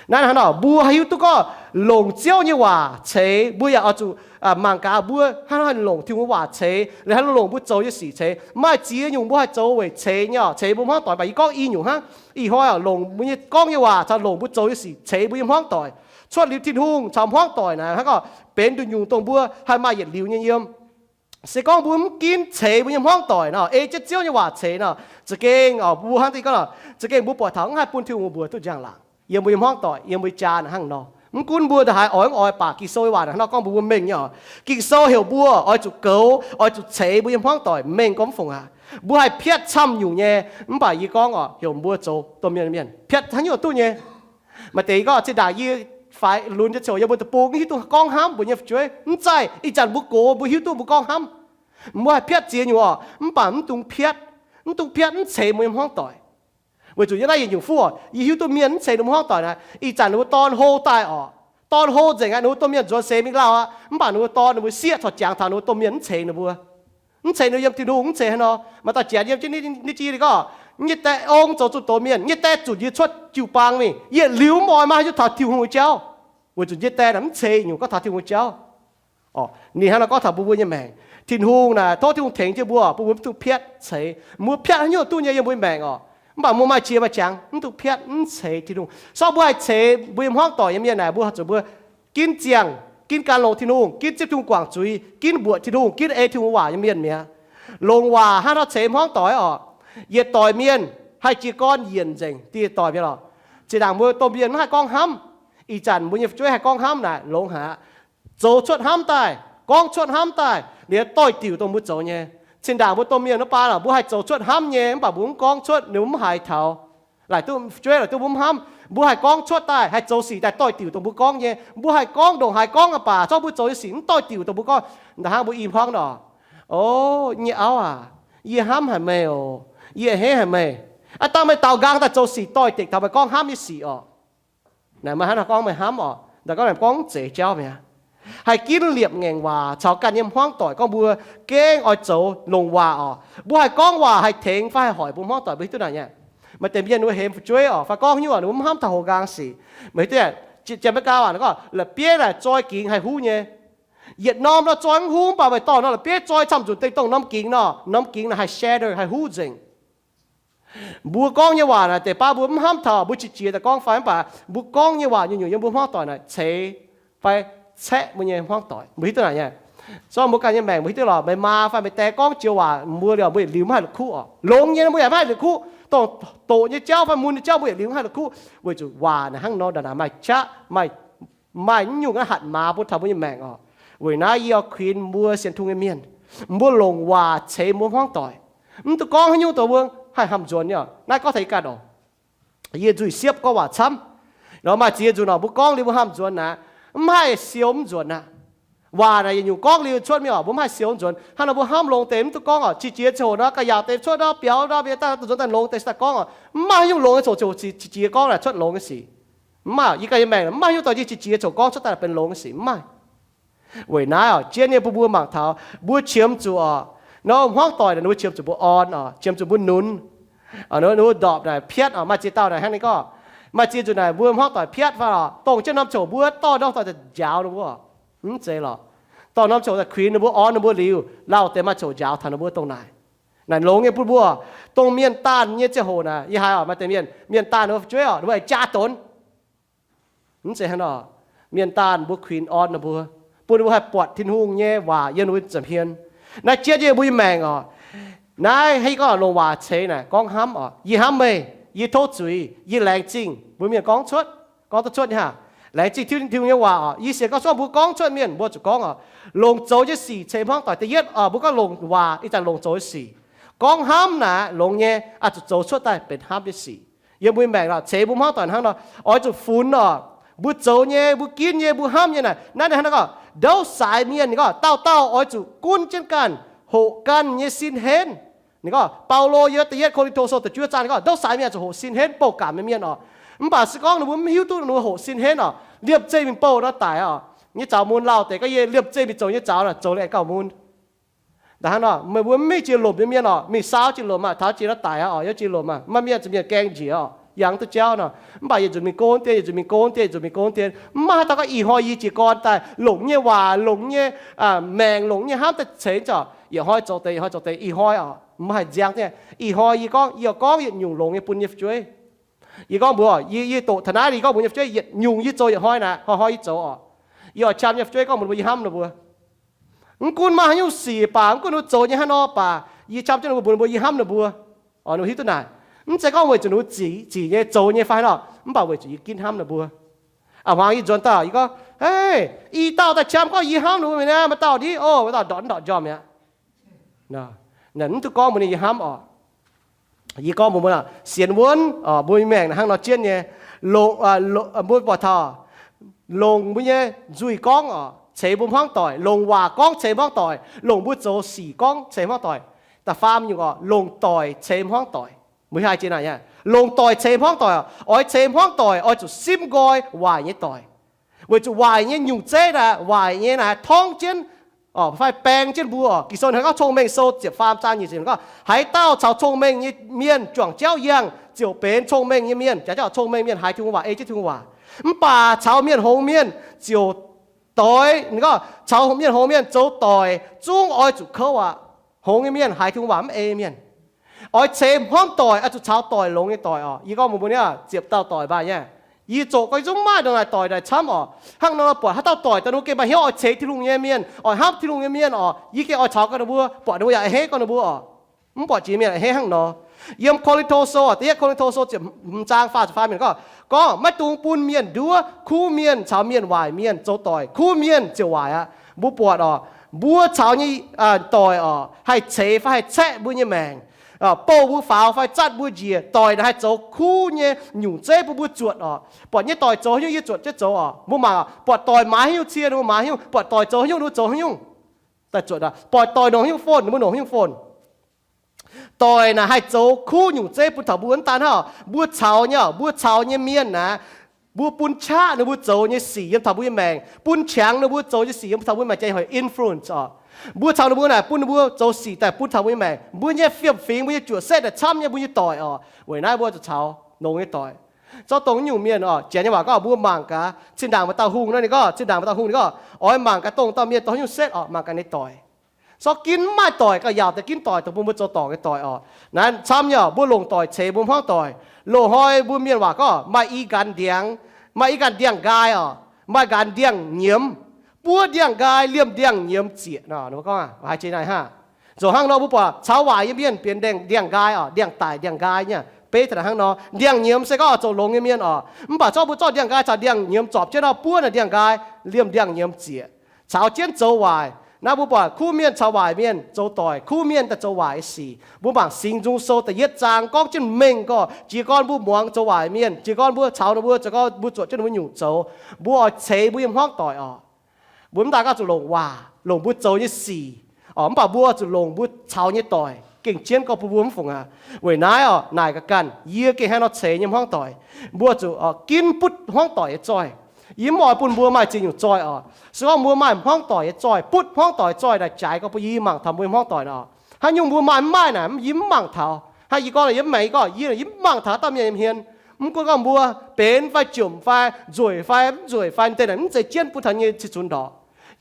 Naaiv hnangv nor mbuo haih hiuv duqv gorngv longc Ziouv nyei waac ceix. Mbuo yaac oix zuqc mangc gaax mbuo hnangv haaix longc Tin-Hungh nyei waac ceix, liuz hnangv haaix longc mbuo zoux nyei sic ceix. Maaih ziex nyungc mbuo haih zoux weic ceix nyei, ceix mbuo hmuangv doic. Mv baac yie gorngv i nyungc hnangv. Ih hnoi longc mbuo nyei gorngv nyei waac caux longc mbuo zoux nyei sic ceix mbuo nyei hmuangv doic, cuotv liuz Tin-Hungh caux hmuangv doic naaic hnangv gorngv benx nduqc nyungc dongh mbuo haih maaih yietc liuz nyei yiem. Se gorngv mbuo mv ginv ceix mbuo nyei hmuangv doic nor, ei jienv Ziouv nyei waac ceix nor, za'gengh mbuo hnangv deix gorngv, za'gengh mbuo buatc taux mv haih bun Tin-Hungh mbuox duqv njang-laangc yiem mbuo nyei hmuangv doic, yiem mbuo nyei jaa hnangv nor. Mv gunv mbuo ndongc haaix oix mv oix, baac Ging-Sou nyei waac hnangv nor gorngv mbuo, mbuo mengh nyei oc. Ging-Sou heuc mbuo oix zuqc goux, oix zuqc ceix mbuo nyei hmuangv doic, mengh gormx fongc aqv. Mbuo haih piatv camv nyungc nyei, mv baac yie gorngv oc, heuc mbuo zoux domh mienh, mienh piatv haaix nyungc duqv nyei. Maaih deix yie gorngv zinh ndaangc yie faix lunx nyei ziouc yiem mbuo deic-bung hiuv duqv gorngv hnamv mbuo nyei fu'jueiv. Mv zeiz, ih zanc mbuo gox mbuo hiuv duqv mbuo gorngv hnamv. Mbuo haih piatv ziex nyungc oc, mv baac mv dungx piatv, mv dungx piatv mv ceix mbuo nyei hmuangv doic. Weic zuqc yiem naaiv yietc nyungc fuqv oc, yie hiuv duqv mienh mv ceix ninh mbuo hmuangv doic naaic, ih zanc ninh mbuo dorn hlo daaih oc, dorn hlo nzengc aqv, ninh mbuo domh mienh nzuonx seix mingh lauh aqv, mv baac ninh mbuo dorn ninh mbuo sieqv corc jangx taux ninh mbuo domh mienh mv ceix ninh mbuo. Mv ceix ninh yiem Tin-Hungh, mv ceix haaix nor. Maaih dauh janx yiem jienv ni, ni ji gorngv, nyei dae ong zoux zunh doz mienh, nyei dae zunc yie cuotv jiu-baang mingh, yietc liuz mv oix maaih haaix nyungc taux Tin-Hungh nyei jauv, weic zuqc nyei dae naaic mv ceix nyungc gorngv taux Tin-Hungh nyei jauv. Ninh hnangv nor gorngv taux mbuo mbuo nyei maengc. Tin-Hungh naaic, tov Tin-Hungh tengx jienv mbuo, bun mbuo mv dungx piatv ceix. Mbuo piatv haaix nyungc duqv nyei yiem mbuo nyei maengc oc, mv baac mbuo maaih jiex maaih jangx mv dungx piatv mv ceix Tin-Hungh. Sorng mbuo haih ceix mbuo nyei hmuangv doic nyei mienh naaic, mbuo haih zuqc mbuo ginv ziangh, ginv gan longx Tin-Hungh, ginv zipv Tin-Hungh guangc zuiz, ginv mbuoqc Tin-Hungh, ginv ei Tin-Hungh waac nyei mienh mi'aqv. Longc waac hnangv nor ceix hmuangv doic oc. Yietc doic mienh haih jiez gorn yienc nzengc dieh doic mienh oc. Zinh ndaangc mbuo domh mienh mv haih gorngv hnamv, ih zanc mbuo nyei fu'jueiv haih gorngv hnamv naaic longx haic aqv. Zoux cuotv hnamv daaih, gorngv cuotv hnamv daaih, liuz doix-diuc dongh mbuo zoux nyei. Zinh ndaangc mbuo domh mienh wuov baan oc, mbuo haih zoux cuotv hnamv nyei, mv baac mbuo mv gorngv cuotv, ninh mbuo mv haiz taux. Laaic duqv fu'jueiv laaic duqv mbuo mv hnamv, mbuo haih gorngv cuotv daaih, haih zoux sic daaih doix-diuc dongh mbuo gorngv nyei. Mbuo haih gorngv ndongc haaix gorngv aqv, baac zorqv mbuo zoux nyei sic mv doix-diuc dongh mbuo gorngv. Ndongc hnangv mbuo i hmuangv nor, o, nyei auv aac, yie hnamv haic meih oc, yie a'hneiv haic meih. Aav dangh meih daaux nqaang daaih zoux sic doix-dekc taux meih gorngv hnamv nyei sic oc. Naaic meih hnangv naaiv gorngv meih hnamv oc. Ndaaih gorngv naaic gorngv mv zeiz jauv mi'aqv. Haih ginv liepc ngaengc waac caux ganh nyei hmuangv doic gorngv mbuo gengh oix zoux longc waac oc. Mbuo haih gorngv waac haih tengx fai haih hoic mbuo hmuangv doic, mbuo hiuv duqv naaic nyei. Maaih deix mienh ninh mbuo hemx fu'jueiv oc, fai gorngv haaix nyungc ninh mbuo mv hnamv taux houx nqaang sic. Meih hiuv duqv, Janx-Meigaa waac gorngv la'bieiv naaic zoi gingx haih huv nyei. Yietc norm nor zoi mv huv, mv baac meih dorh nor la'bieiv zoi camv nzunc dengh dongh norm gingx nor, norm gingx naaic haih shatter, haih huv nzengc. Mbuo gorngv nyei waac naaic deix baav mbuo mv hnamv taux, mbuo qiex jiez daaih gorngv fai mv baac mbuo gorngv nyei waac nyungc-nyungc yiem mbuo hmuangv doic naaic ceix fai caeqv mbuo nyei hmuangv doic. Mbuo hiuv duqv naaic nyei. Zorqv mbuo ganh nyei maengc mbuo hiuv duqv lorqc. Meih maa fai meih die gorngv joux waac mbuo liouh, mbuo yietc liuz mv haih la'kuqv oc. Longx nyei mbuo yaac mv haih la'kuqv. Dongh doqc nyei jauv fai mun nyei jauv mbuo yietc liuz mv haih la'kuqv, weic zuqc waac naaic hnangv nor ndongc naaic maaih qaqv, maaih, maaih nyungc naaiv hatc maaz bun taux mbuo nyei maengc oc. Weic naaiv yie oix kuinx mbuo sienx Tin-Hungh nyei mienh, mbuo longc waac ceix mbuo hmuangv doic. Mv dungx gorngv haaix nyungc dongh mbuo haih hnamv nzuonx nyei oc. Naaiv gorngv taux yie ganh oc. Yie nzuih siepv gorngv waac camv. Nor maaih ziex nzunc oc, mbuo gorngv liuz mbuo hnamv nzuonx aqv, mv haih siou mv nzuonx aqv. Waac naaic yietc nyungc gorngv liuz cuotv mingh oc, mbuo mv haih siou nzuonx. Hnangv nor mbuo hnamv longx deix mv dungx gorngv oc. Qiex jiez ziangh hoc nor ga'yaauc deix cuotv nor biaux nor mienh daaih nzuonx daaih longx deix se daaih gorngv oc. Mv maaih haaix nyungc longx nyei coc, coc qiex jiez gorngv naaic cuotv longx nyei sic. Mv maaih, yie ganh nyei maengc mv maaih haaix nyungc dorh yie qiex jiez coc gorngv cuotv daaih benx longx nyei sic, mv maaih. Weic naaiv oc, jienv nyei bun mbuo mangc taux mbuo qiemx zuqc oc, nor hmuangv doic naaic ninh mbuo qiemx zuqc mbuo orn oc, qiemx zuqc mbuo nunz. Ninh mbuo ndorpc naaic piatv oc, maaih ziex dauh naaic hnangv ninh gorngv, maaih ziex nzunc naaic mbuo hmuangv doic piatv fai oc, dongh jienv norm coc mbuo dorh norm doic njaaux ninh mbuo. Mv zeiz lorqc. Dorh norm coc daaih kuinx ninh mbuo, orn ninh mbuo liuz, lauh deix maaih coc njaaux taux ninh mbuo dongh naaic. Naaic longx nyei bun mbuo. Dongh mienh daanh nyei ziangh hoc naaic, yie haiz oc, maaih deix mienh, mienh daanh ninh mbuo fu'jueiv oc, ninh mbuo aengx jaa donx. Mv zeiz hnangv nor. Mienh daanh mbuo kuinx orn ninh mbuo, bun ninh mbuo haih buatc Tin-Hungh nyei waac yiem ninh mbuo nza'hmien. Naaiv jienv yie mbuo nyei maengc oc. Naaiv hnangv yie gorngv longc waac ceix naaic gorngv hnamv oc, yie hnamv meih, yie tov zuiz, yie laengz zingh mbuo mienh gorngv cuotv, gorngv duqv cuotv nyei haah. Laengz zingh Tin-Hungh nyei waac oc. Yie sienx gorngv cuotv mbuo gorngv cuotv mienh mbuo zuqc gorngv oc. Longc zoux nyei sic ceix hmuangv doic. Da'yietv oc, mbuo gorngv longc waac ih zanc longc zoux nyei sic. Gorngv hnamv naaic longx nyei, aqv zuqc zoux cuotv daaih benx hnamv nyei sic. Yiem mbuo nyei maengc oc, ceix mbuo hmuangv doic hnangv nor, oix zuqc funx oc. Mbuo zoux nyei, mbuo ginv nyei, mbuo hnamv nyei naaic, naaiv hnangv nor gorngv, ndouv saaix mienh ninh gorngv dauh dauh oix zuqc gunv jienv ganh, hoqc ganh nyei sin henv. Ninh gorngv, Baulo yiem da'yietv Ko^lin^to Sou da'juov zaang ninh gorngv, ndouv saaix mienh zuqc hoqc sin henv, bouh gamh nyei mienh oc. Mv baac se gorngv ninh mbuo mv hiuv duqv ninh mbuo hoqc sin henv oc, liemh zeih mingh bouh nor daic oc. Nyei zaux mun lauh deix gorngv yie liemh zeih mingh zoux nyei zaux naaic, zoux liuz aengx gauh mun. Da'hnangv nor, meih mbuo mv mingh jiex lomc nyei mienh oc, mingh saau jiex lomc aqv, taux jiex nor daic aqv oc, yiem jiex lomc aqv, maaih mienh zuqc mienh gaeng njiec oc. yangh duqv jauv nor. Mv baac yietc nzunc mingh go deix, yietc nzunc mingh go deix, yietc nzunc mingh go deix, mv maaih haaix dauh gorngv ih hnoi yie jiez gorn daaih longc nyei waac, longc nyei maengc, longc nyei hnamv daaih ceix ziangh, yietc hnoi zoux deix, yietc hnoi zoux deix, ih hnoi oc, mv haih nziang. Ih hnoi yie gorngv, yie gorngv yietc nyungc longx nyei bun yie nyei fu'jueiv. Yie gorngv mbuox, yie, yie doqc taux naaiv, yie gorngv mbuox yie nyei fu'jueiv, yietc nyungc yie zoux yietc hnoi naaic, hnoi-hnoi yie zoux oc. Yie oix qam yie nyei fu'jueiv gorngv mbuox ninh mbuo yie hnamv ninh mbuo. Mv gunv maaih haaix nyungc sic baac, mv gunv ninh mbuo zoux nyei haaix nor baac, yie qam jienv ninh mbuo, mbuox ninh mbuo yie hnamv ninh mbuo. Oc, ninh mbuo hiuv duqv naaic. Mv zeiz gorngv weic zuqc ninh mbuo zic, zic nyei zoux nyei fai haaix nor, mv baac weic zuqc yie ginv hnamv ninh mbuo. A'hmuangx yie nzuonx daaih, yie gorngv, Hei, i dauh daaih qam gorngv yie hnamv ninh mbuo mi'aqv, maaih dauh ndiev, o, maaih dauh ndortv ndortv njormh mi'aqv. Mv duqv gorngv mbuox ninh yie hnamv oc. Yie gorngv mbuox mbuo, sienx wuonv, mbuo nyei maengc hnangv nor jienv nyei. Mbuo buatc taux longc mbuo nyei nzuih gorngv oc ceix mbuo hmuangv doic, longc waac gorngv ceix hmuangv doic, longc mbuo zoux sic gorngv ceix hmuangv doic. Da'faam nyungc oc, longc doic ceix hmuangv doic. Mbuo haih jiex naaic, longc doic ceix hmuangv doic oc. Oix ceix hmuangv doic oix zuqc simv nqoi waaic nyei doic. Weic zuqc waaic nyei nyungc zeiv naaic, waaic nyei naaic torngv jienv fai baeng jienv mbuo oc. Ging-Sou hnangv gorngv Cong-Mengh Sou ziepc faam zaang nyic ziepc gorngv, Haaix dauh caux cong-mengh nyei mienh juangc jauv yangh ziouc benx cong-mengh nyei mienh. Jaax jauv cong-mengh mienh haiz Tin-Hungh waac, ei jienv Tin-Hungh waac. Mv baac caux mienh hngongx mienh ziouc doix. Ninh gorngv caux mienh hngongx mienh zoux doic zungv oix zuqc kouv aqv. Hngongx nyei mienh haiz Tin-Hungh waac mv ei mienh. Oix ceix hmuangv doic oix zuqc caux doic longx nyei doic oc. Yie gorngv mbuox mbuo nyei ziepc dauh doic mbaih nyei. Yie zoqc gorngv zungv maaih ndongc naaic doic naaic camv oc. Hnangv nor buatc haaix dauh doic daaih ninh mbuo gengh maaih hnyouv oix ceix Tin-Hungh nyei mienh, oix hnamv Tin-Hungh nyei mienh oc, yie gengh oix caux gau ninh mbuo, buatc ninh mbuo yaac a'hneiv gau ninh mbuo oc. Mv buatc jiex mienh a'hneiv hnangv nor. Yiem Ko^lin^to Sou, da'yietv Ko^lin^to Sou ziepc hmz zaang faah ziepc faam mienh gorngv, gorngv maiv dungx bun mienh nduov kuv mienh caux mienh waaic mienh zoux doic, kuv mienh ziouc waaic aqv. Mbuo buatc oc, mbuo caux nyei doic oc haih ceix fai haih caeqv mbuo nyei maengc, bouh mbuo faaux fai zatv mbuo njiec. Doic naaic haih zoux kuv nyei nyungc zeiv bun mbuo zuotc oc. Buatc nyei doic zoux haaix nyungc yie zuotc jienv zoux oc. Mbuo mangc buatc doic maaiz haaix nyungc cie ninh mbuo maaiz haaix nyungc, buatc doic zoux haaix nyungc ninh mbuo zoux haaix nyungc. Daaih zuotc, buatc doic nongc haaix nyungc phone ninh mbuo nongc haaix nyungc phone. Doic naaic haih zoux kuv nyungc zeiv bun taux mbuo. Mv daan hnangv, mbuo caux nyei, mbuo caux nyei mienh naaic, mbuo bun qaqv ninh mbuo zoux nyei sic yiem taux mbuo nyei maengc, bun qangx ninh mbuo zoux nyei sic yiem taux mbuo nyei maengc, jaax heuc influence oc. Mbuo caux ninh mbuo naaic bun ninh mbuo zoux sic daaih bun taux mbuo nyei maengc. Mbuo nyei fiem-fingx, mbuo nyei juoqc setv naaic camv nyei mbuo nyei doic oc. Weic naaiv mbuo zuqc caux longx nyei doic. Zorqv dongh nyungc mienh oc, janx nyei waac gorngv mbuo mangc gaax zinh ndaangc maaih dauh hungh nor, ninh gorngv zinh ndaangc maaih dauh hungh ninh gorngv oix mangc gaax dongh dauh mienh dorh haaix nyungc setv oc, mangc gaax ninh doic. Zorqv ginv mv maaih doic gauh yaauc deix ginv doic dongh bun mbuo zoux dorngc nyei doic oc. Naaiv camv nyei oc, mbuo longc doic ceix mbuo hmuangv doic. Loz-hnoi mbuo mienh waac gorngv maaih i nqanx ndiangx, maaih i nqanx ndiangx-nqaai oc, maaih nqanx ndiangx-nyiemz. Buov ndiangx-nqaai, liemh ndiangx-nyiemz zieqc nor, mbuo gorngv haiz jiex naaic hnangv. Zoux hnangv nor mbuo buatc caux waaic nyei mienh benx ndiangx-nqaai oc, ndiangx-daic ndiangx-nqaai nyei, beiv taux hnangv nor. Ndiangx-nyiemz se gorngv zoux longx nyei mienh oc, mv baac zorqv mbuo zorqv ndiangx-nqaai caux ndiangx-nyiemz zorpc jienv nor, buov naaic ndiangx-nqaai, liemh ndiangx-nyiemz zieqc. Caux jienv zoux waaic. Naaiv mbuo buatc kuv mienh caux waaic mienh zoux doic, kuv mienh daaih zoux waaic nyei sic. Mbuo mangc Singx Nzung Sou da'yietv zaang gorngv jienv mengh gorngv jiez gorn mbuo muangx zoux waaic mienh, jiez gorn mbuo caux ninh mbuo, jiez gorn mbuo zuotc jienv ninh mbuo nyungc zoux, mbuo oix ceix mbuo nyei hmuangv doic oc. Mbuo mv daan gorngv zuqc longc waac, longc mbuo zoux nyei sic oc, mv baac mbuo zuqc longc mbuo caux nyei doic gengh jienv gorngv bun mbuo mv fungc aqv. Weic naaiv oc, naaic ga'ganh yie gengh hnangv nor ceix nyei hmuangv doic. Mbuo zuqc ginv butv hmuangv doic nyei zoih. Yie mv oix bun mbuo maaih ziex nyungc zoih oc. Se gorngv mbuo maaih hmuangv doic nyei zoih, butv hmuangv doic zoih naaic jaaix gorngv bun yie mangc taux mbuo nyei hmuangv doic oc. Haaix nyungc mbuo maaih mv maaih naaic yie mv mangc taux. Hnangv yie gorngv yie mv maengx yie gorngv yie mv mangc taux haaix dauh mienh yiem hmien. Mv gunv gorngv mbuo benx fai jomc fai nzueic fai mv nzueic fai deix naaic mv zeiz jienv bun taux nyei cih zunc ndorqc.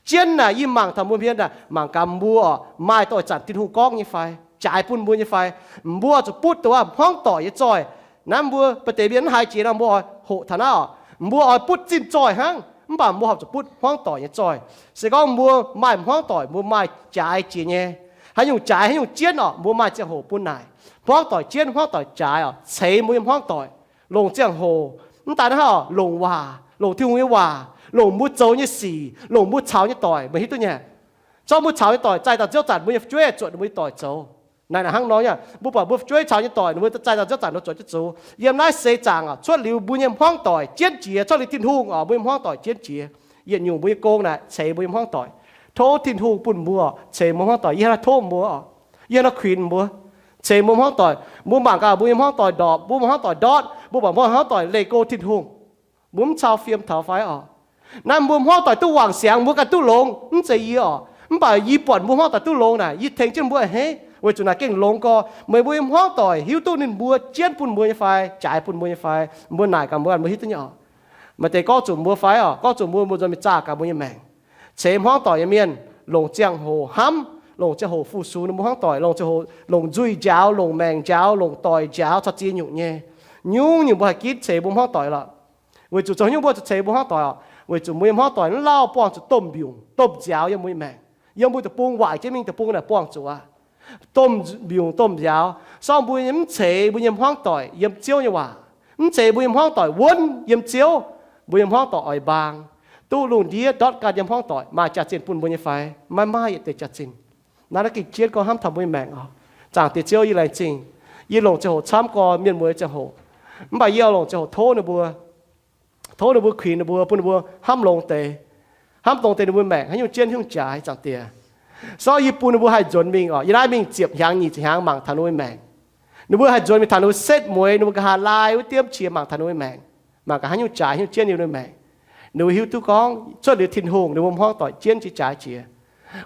Jienv naaic yie mangc taux mbuo hmien naaic, mangc gaax mbuo oc maaih doix zanc Tin-Hungh gorngv nyei fai, jaaix bun mbuo nyei fai. Mbuo zuqc butv dongh wuov hmuangv doic nyei zoih. Naaiv mbuo ba'deix mienh mv haiz jiex nor mbuo oix hoqc taux naaiv oc. Mbuo oix butv zinh zoih hnangv, mv baac mbuo horpc zuqc butv hmuangv doic nyei zoih. Se gorngv mbuo maaih hmuangv doic mbuo maaih jaaix jiex nyei. Haaix nyungc jaaix haaix nyungc jienv oc, mbuo maaih ziangh hoc bun naaic. Hmuangv doic jienv hmuangv doic jaaix oc, ceix mbuo nyei hmuangv doic. Longc ziangh hoc, mv daan hnangv oc, longc waac, longc Tin-Hungh nyei waac, longc mbuo zoux nyei sic, longc mbuo caux nyei doic, meih hiuv duqv nyei. Zorqv mbuo caux nyei doic zaih dauh nziouv zanc mbuo nyei fu'jueiv zuotc ninh mbuo nyei doic zoux. Naaic hnangv nor nyei, mbuo buatc mbuo fu'jueiv caux nyei doic ninh mbuo zaih dauh nziouv zanc nor zuotc jienv zoux. Yiem naaiv seix zaangc oc, cuotv liuz mbuo nyei hmuangv doic jienv jiex, cuotv liuz Tin-Hungh oc, mbuo nyei hmuangv doic jienv jiex. Yietc nyungc mbuo nyei gong naaic ceix mbuo nyei hmuangv doic. Tov Tin-Hungh bun mbuo ceix mbuo hmuangv doic. Yie hnangv tov mbuo oc, yie hnangv kuinx mbuo ceix mbuo hmuangv doic. Mbuo mangc gaax mbuo nyei hmuangv doic ndorpc, mbuo hmuangv doic ndortv, mbuo buatc mbuo hmuangv doic leih go Tin-Hungh, mbuo mv cau fiem taux fai oc. Naaiv mbuo hmuangv doic duqv wangc siangx mbuo ganh duqv longx, mv zeiz yie oc. Mv baac yie buatc mbuo hmuangv doic duqv longx naaic, yie tengx jienv mbuo a'hneiv. Weic zuqc naaic gengh longx gorx. Meih mbuo nyei hmuangv doic hiuv duqv ninh mbuo jienv bun mbuo nyei fai, jaaix bun mbuo nyei fai? Mbuo naaic gaax mbuo, mbuo hiuv duqv nyei oc. Maaih deix gorngv zuqc mbuo fai oc, gorngv zuqc mbuo, mbuo nzuonx mingh zaah gaax mbuo nyei maengc. Ceix hmuangv doic nyei mienh longc ziangh hoc hnamv, longc ziangh hoc fu-sux ninh mbuo hmuangv doic, longc ziangh hoc, longc nzuih njaaux, longc maengc njaaux, longc doic njaaux caux ziex nyungc nyei. Nyungc-nyungc mbuo haih ginv ceix mbuo hmuangv doic lorqc. Weic zuqc zoux haaix nyungc mbuo zuqc ceix mbuo hmuangv doic oc? Weic zuqc mbuo nyei hmuangv doic mv lauh buangh zuqc domh mbiungc domh nziaaux yiem mbuo nyei maengc. Yiem mbuo deic-bung waaic jienv mingh deic-bung naaic buangh zuqc aqv. Domh mbiungc domh nziaaux. Sorng mbuo mv ceix mbuo nyei hmuangv doic yiem Ziouv nyei waac, mv ceix mbuo nyei hmuangv doic wuonv yiem Ziouv, mbuo nyei hmuangv doic oix mbaang, duqv lungh ndiev ndortv ganh yiem hmuangv doic maaih jaax-zinh bun mbuo nyei fai? Maiv maaih yietc deix jaax-zinh. Naaiv naaiv gengh jienv gorngv hnamv taux mbuo nyei maengc oc. Zaangc Diex Ziouv, yie laengz zingh. Yie longc ziangh hoc camv gorx mienh mueiz ziangh hoc, mv baac yie longc ziangh hoc tov ninh mbuo, tov ninh mbuo kuinx ninh mbuo, bun ninh mbuo hnamv longx deix, hnamv dongh deix ninh mbuo maengc haaix nyungc jienv haaix nyungc jaaix, Zaangc Diex. Sorng yie bun ninh mbuo haih nzuonx mingh oc. Yie naaiv mingh ziepc hnyangx nyic ziepc hnyangx mangc taux ninh mbuo maengc. Ninh mbuo haih nzuonx mingh taux ninh mbuo setv mueiz, ninh mbuo nqa'haav laai wuov diemv qiex mangc taux ninh mbuo maengc, mangc gaax haaix nyungc jaaix haaix nyungc jienv ninh mbuo maengc. Ninh mbuo hiuv duqv gorngv cuotv liuz Tin-Hungh ninh mbuo hmuangv doic jienv jiex jaaix jiex.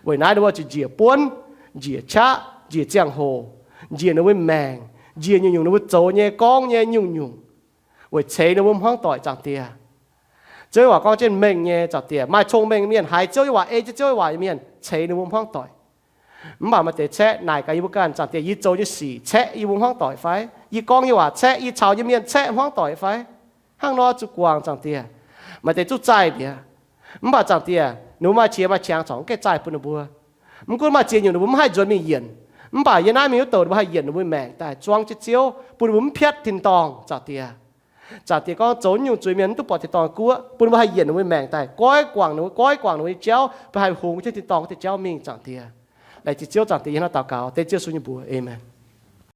Weic naaiv ninh mbuo zuqc njiec buonv, njiec qaqv, njiec ziangh hoc, njiec ninh mbuo maengc, njiec nyungc-nyungc ninh mbuo zoux nyei gorngv nyei nyungc-nyungc, weic ceix ninh mbuo hmuangv doic, Zaangc Diex. Ziouv nyei waac gorngv jienv mengh nyei, Zaangc Diex. Maaih cong-mengh mienh haiz Ziouv nyei waac, ei jienv Ziouv nyei waac nyei mienh ceix ninh mbuo hmuangv doic. Mv baac maaih deix caeqv naaic gaax yie mbuo ganh, Zaangc Diex, yie zoux nyei sic caeqv yie mbuo hmuangv doic fai? Yie gorngv nyei waac caeqv, yie caux nyei mienh caeqv hmuangv doic fai? Hnangv nor zuqc guangc, Zaangc Diex. Maaih deix zuqc zaih mi'aqv. Mv baac Zaangc Diex, ninh mbuo maaih qiex maaih qangx corc mv gaengh zaih bun ninh mbuo. Mv gunv maaih ziex nyungc ninh mbuo mv haih nzuonx mingh yienc, mv baac yie naaiv mingh wuov douc ninh mbuo haih yienc ninh mbuo maengc daaih zuangx jienv Ziouv, bun ninh mbuo mv piatv tin-dorngh, Zaangc Diex. Zaangc Diex, gorngv zoux nyungc zuiz-mienh mv duqv buatc tin-dorngh guoqv, bun ninh mbuo haih yienc ninh mbuo maengc daaih goiv guangc ninh mbuo, goiv guangc ninh mbuo nyei jauv, bun haih hungx jienv tin-dorngh wuov deix jauv mingh, Zaangc Diex. Laengz zingh Ziouv, Zaangc Diex, yie hnangv naaiv daux gaux dengv Ziouv Yesu nyei mbuox, aamen.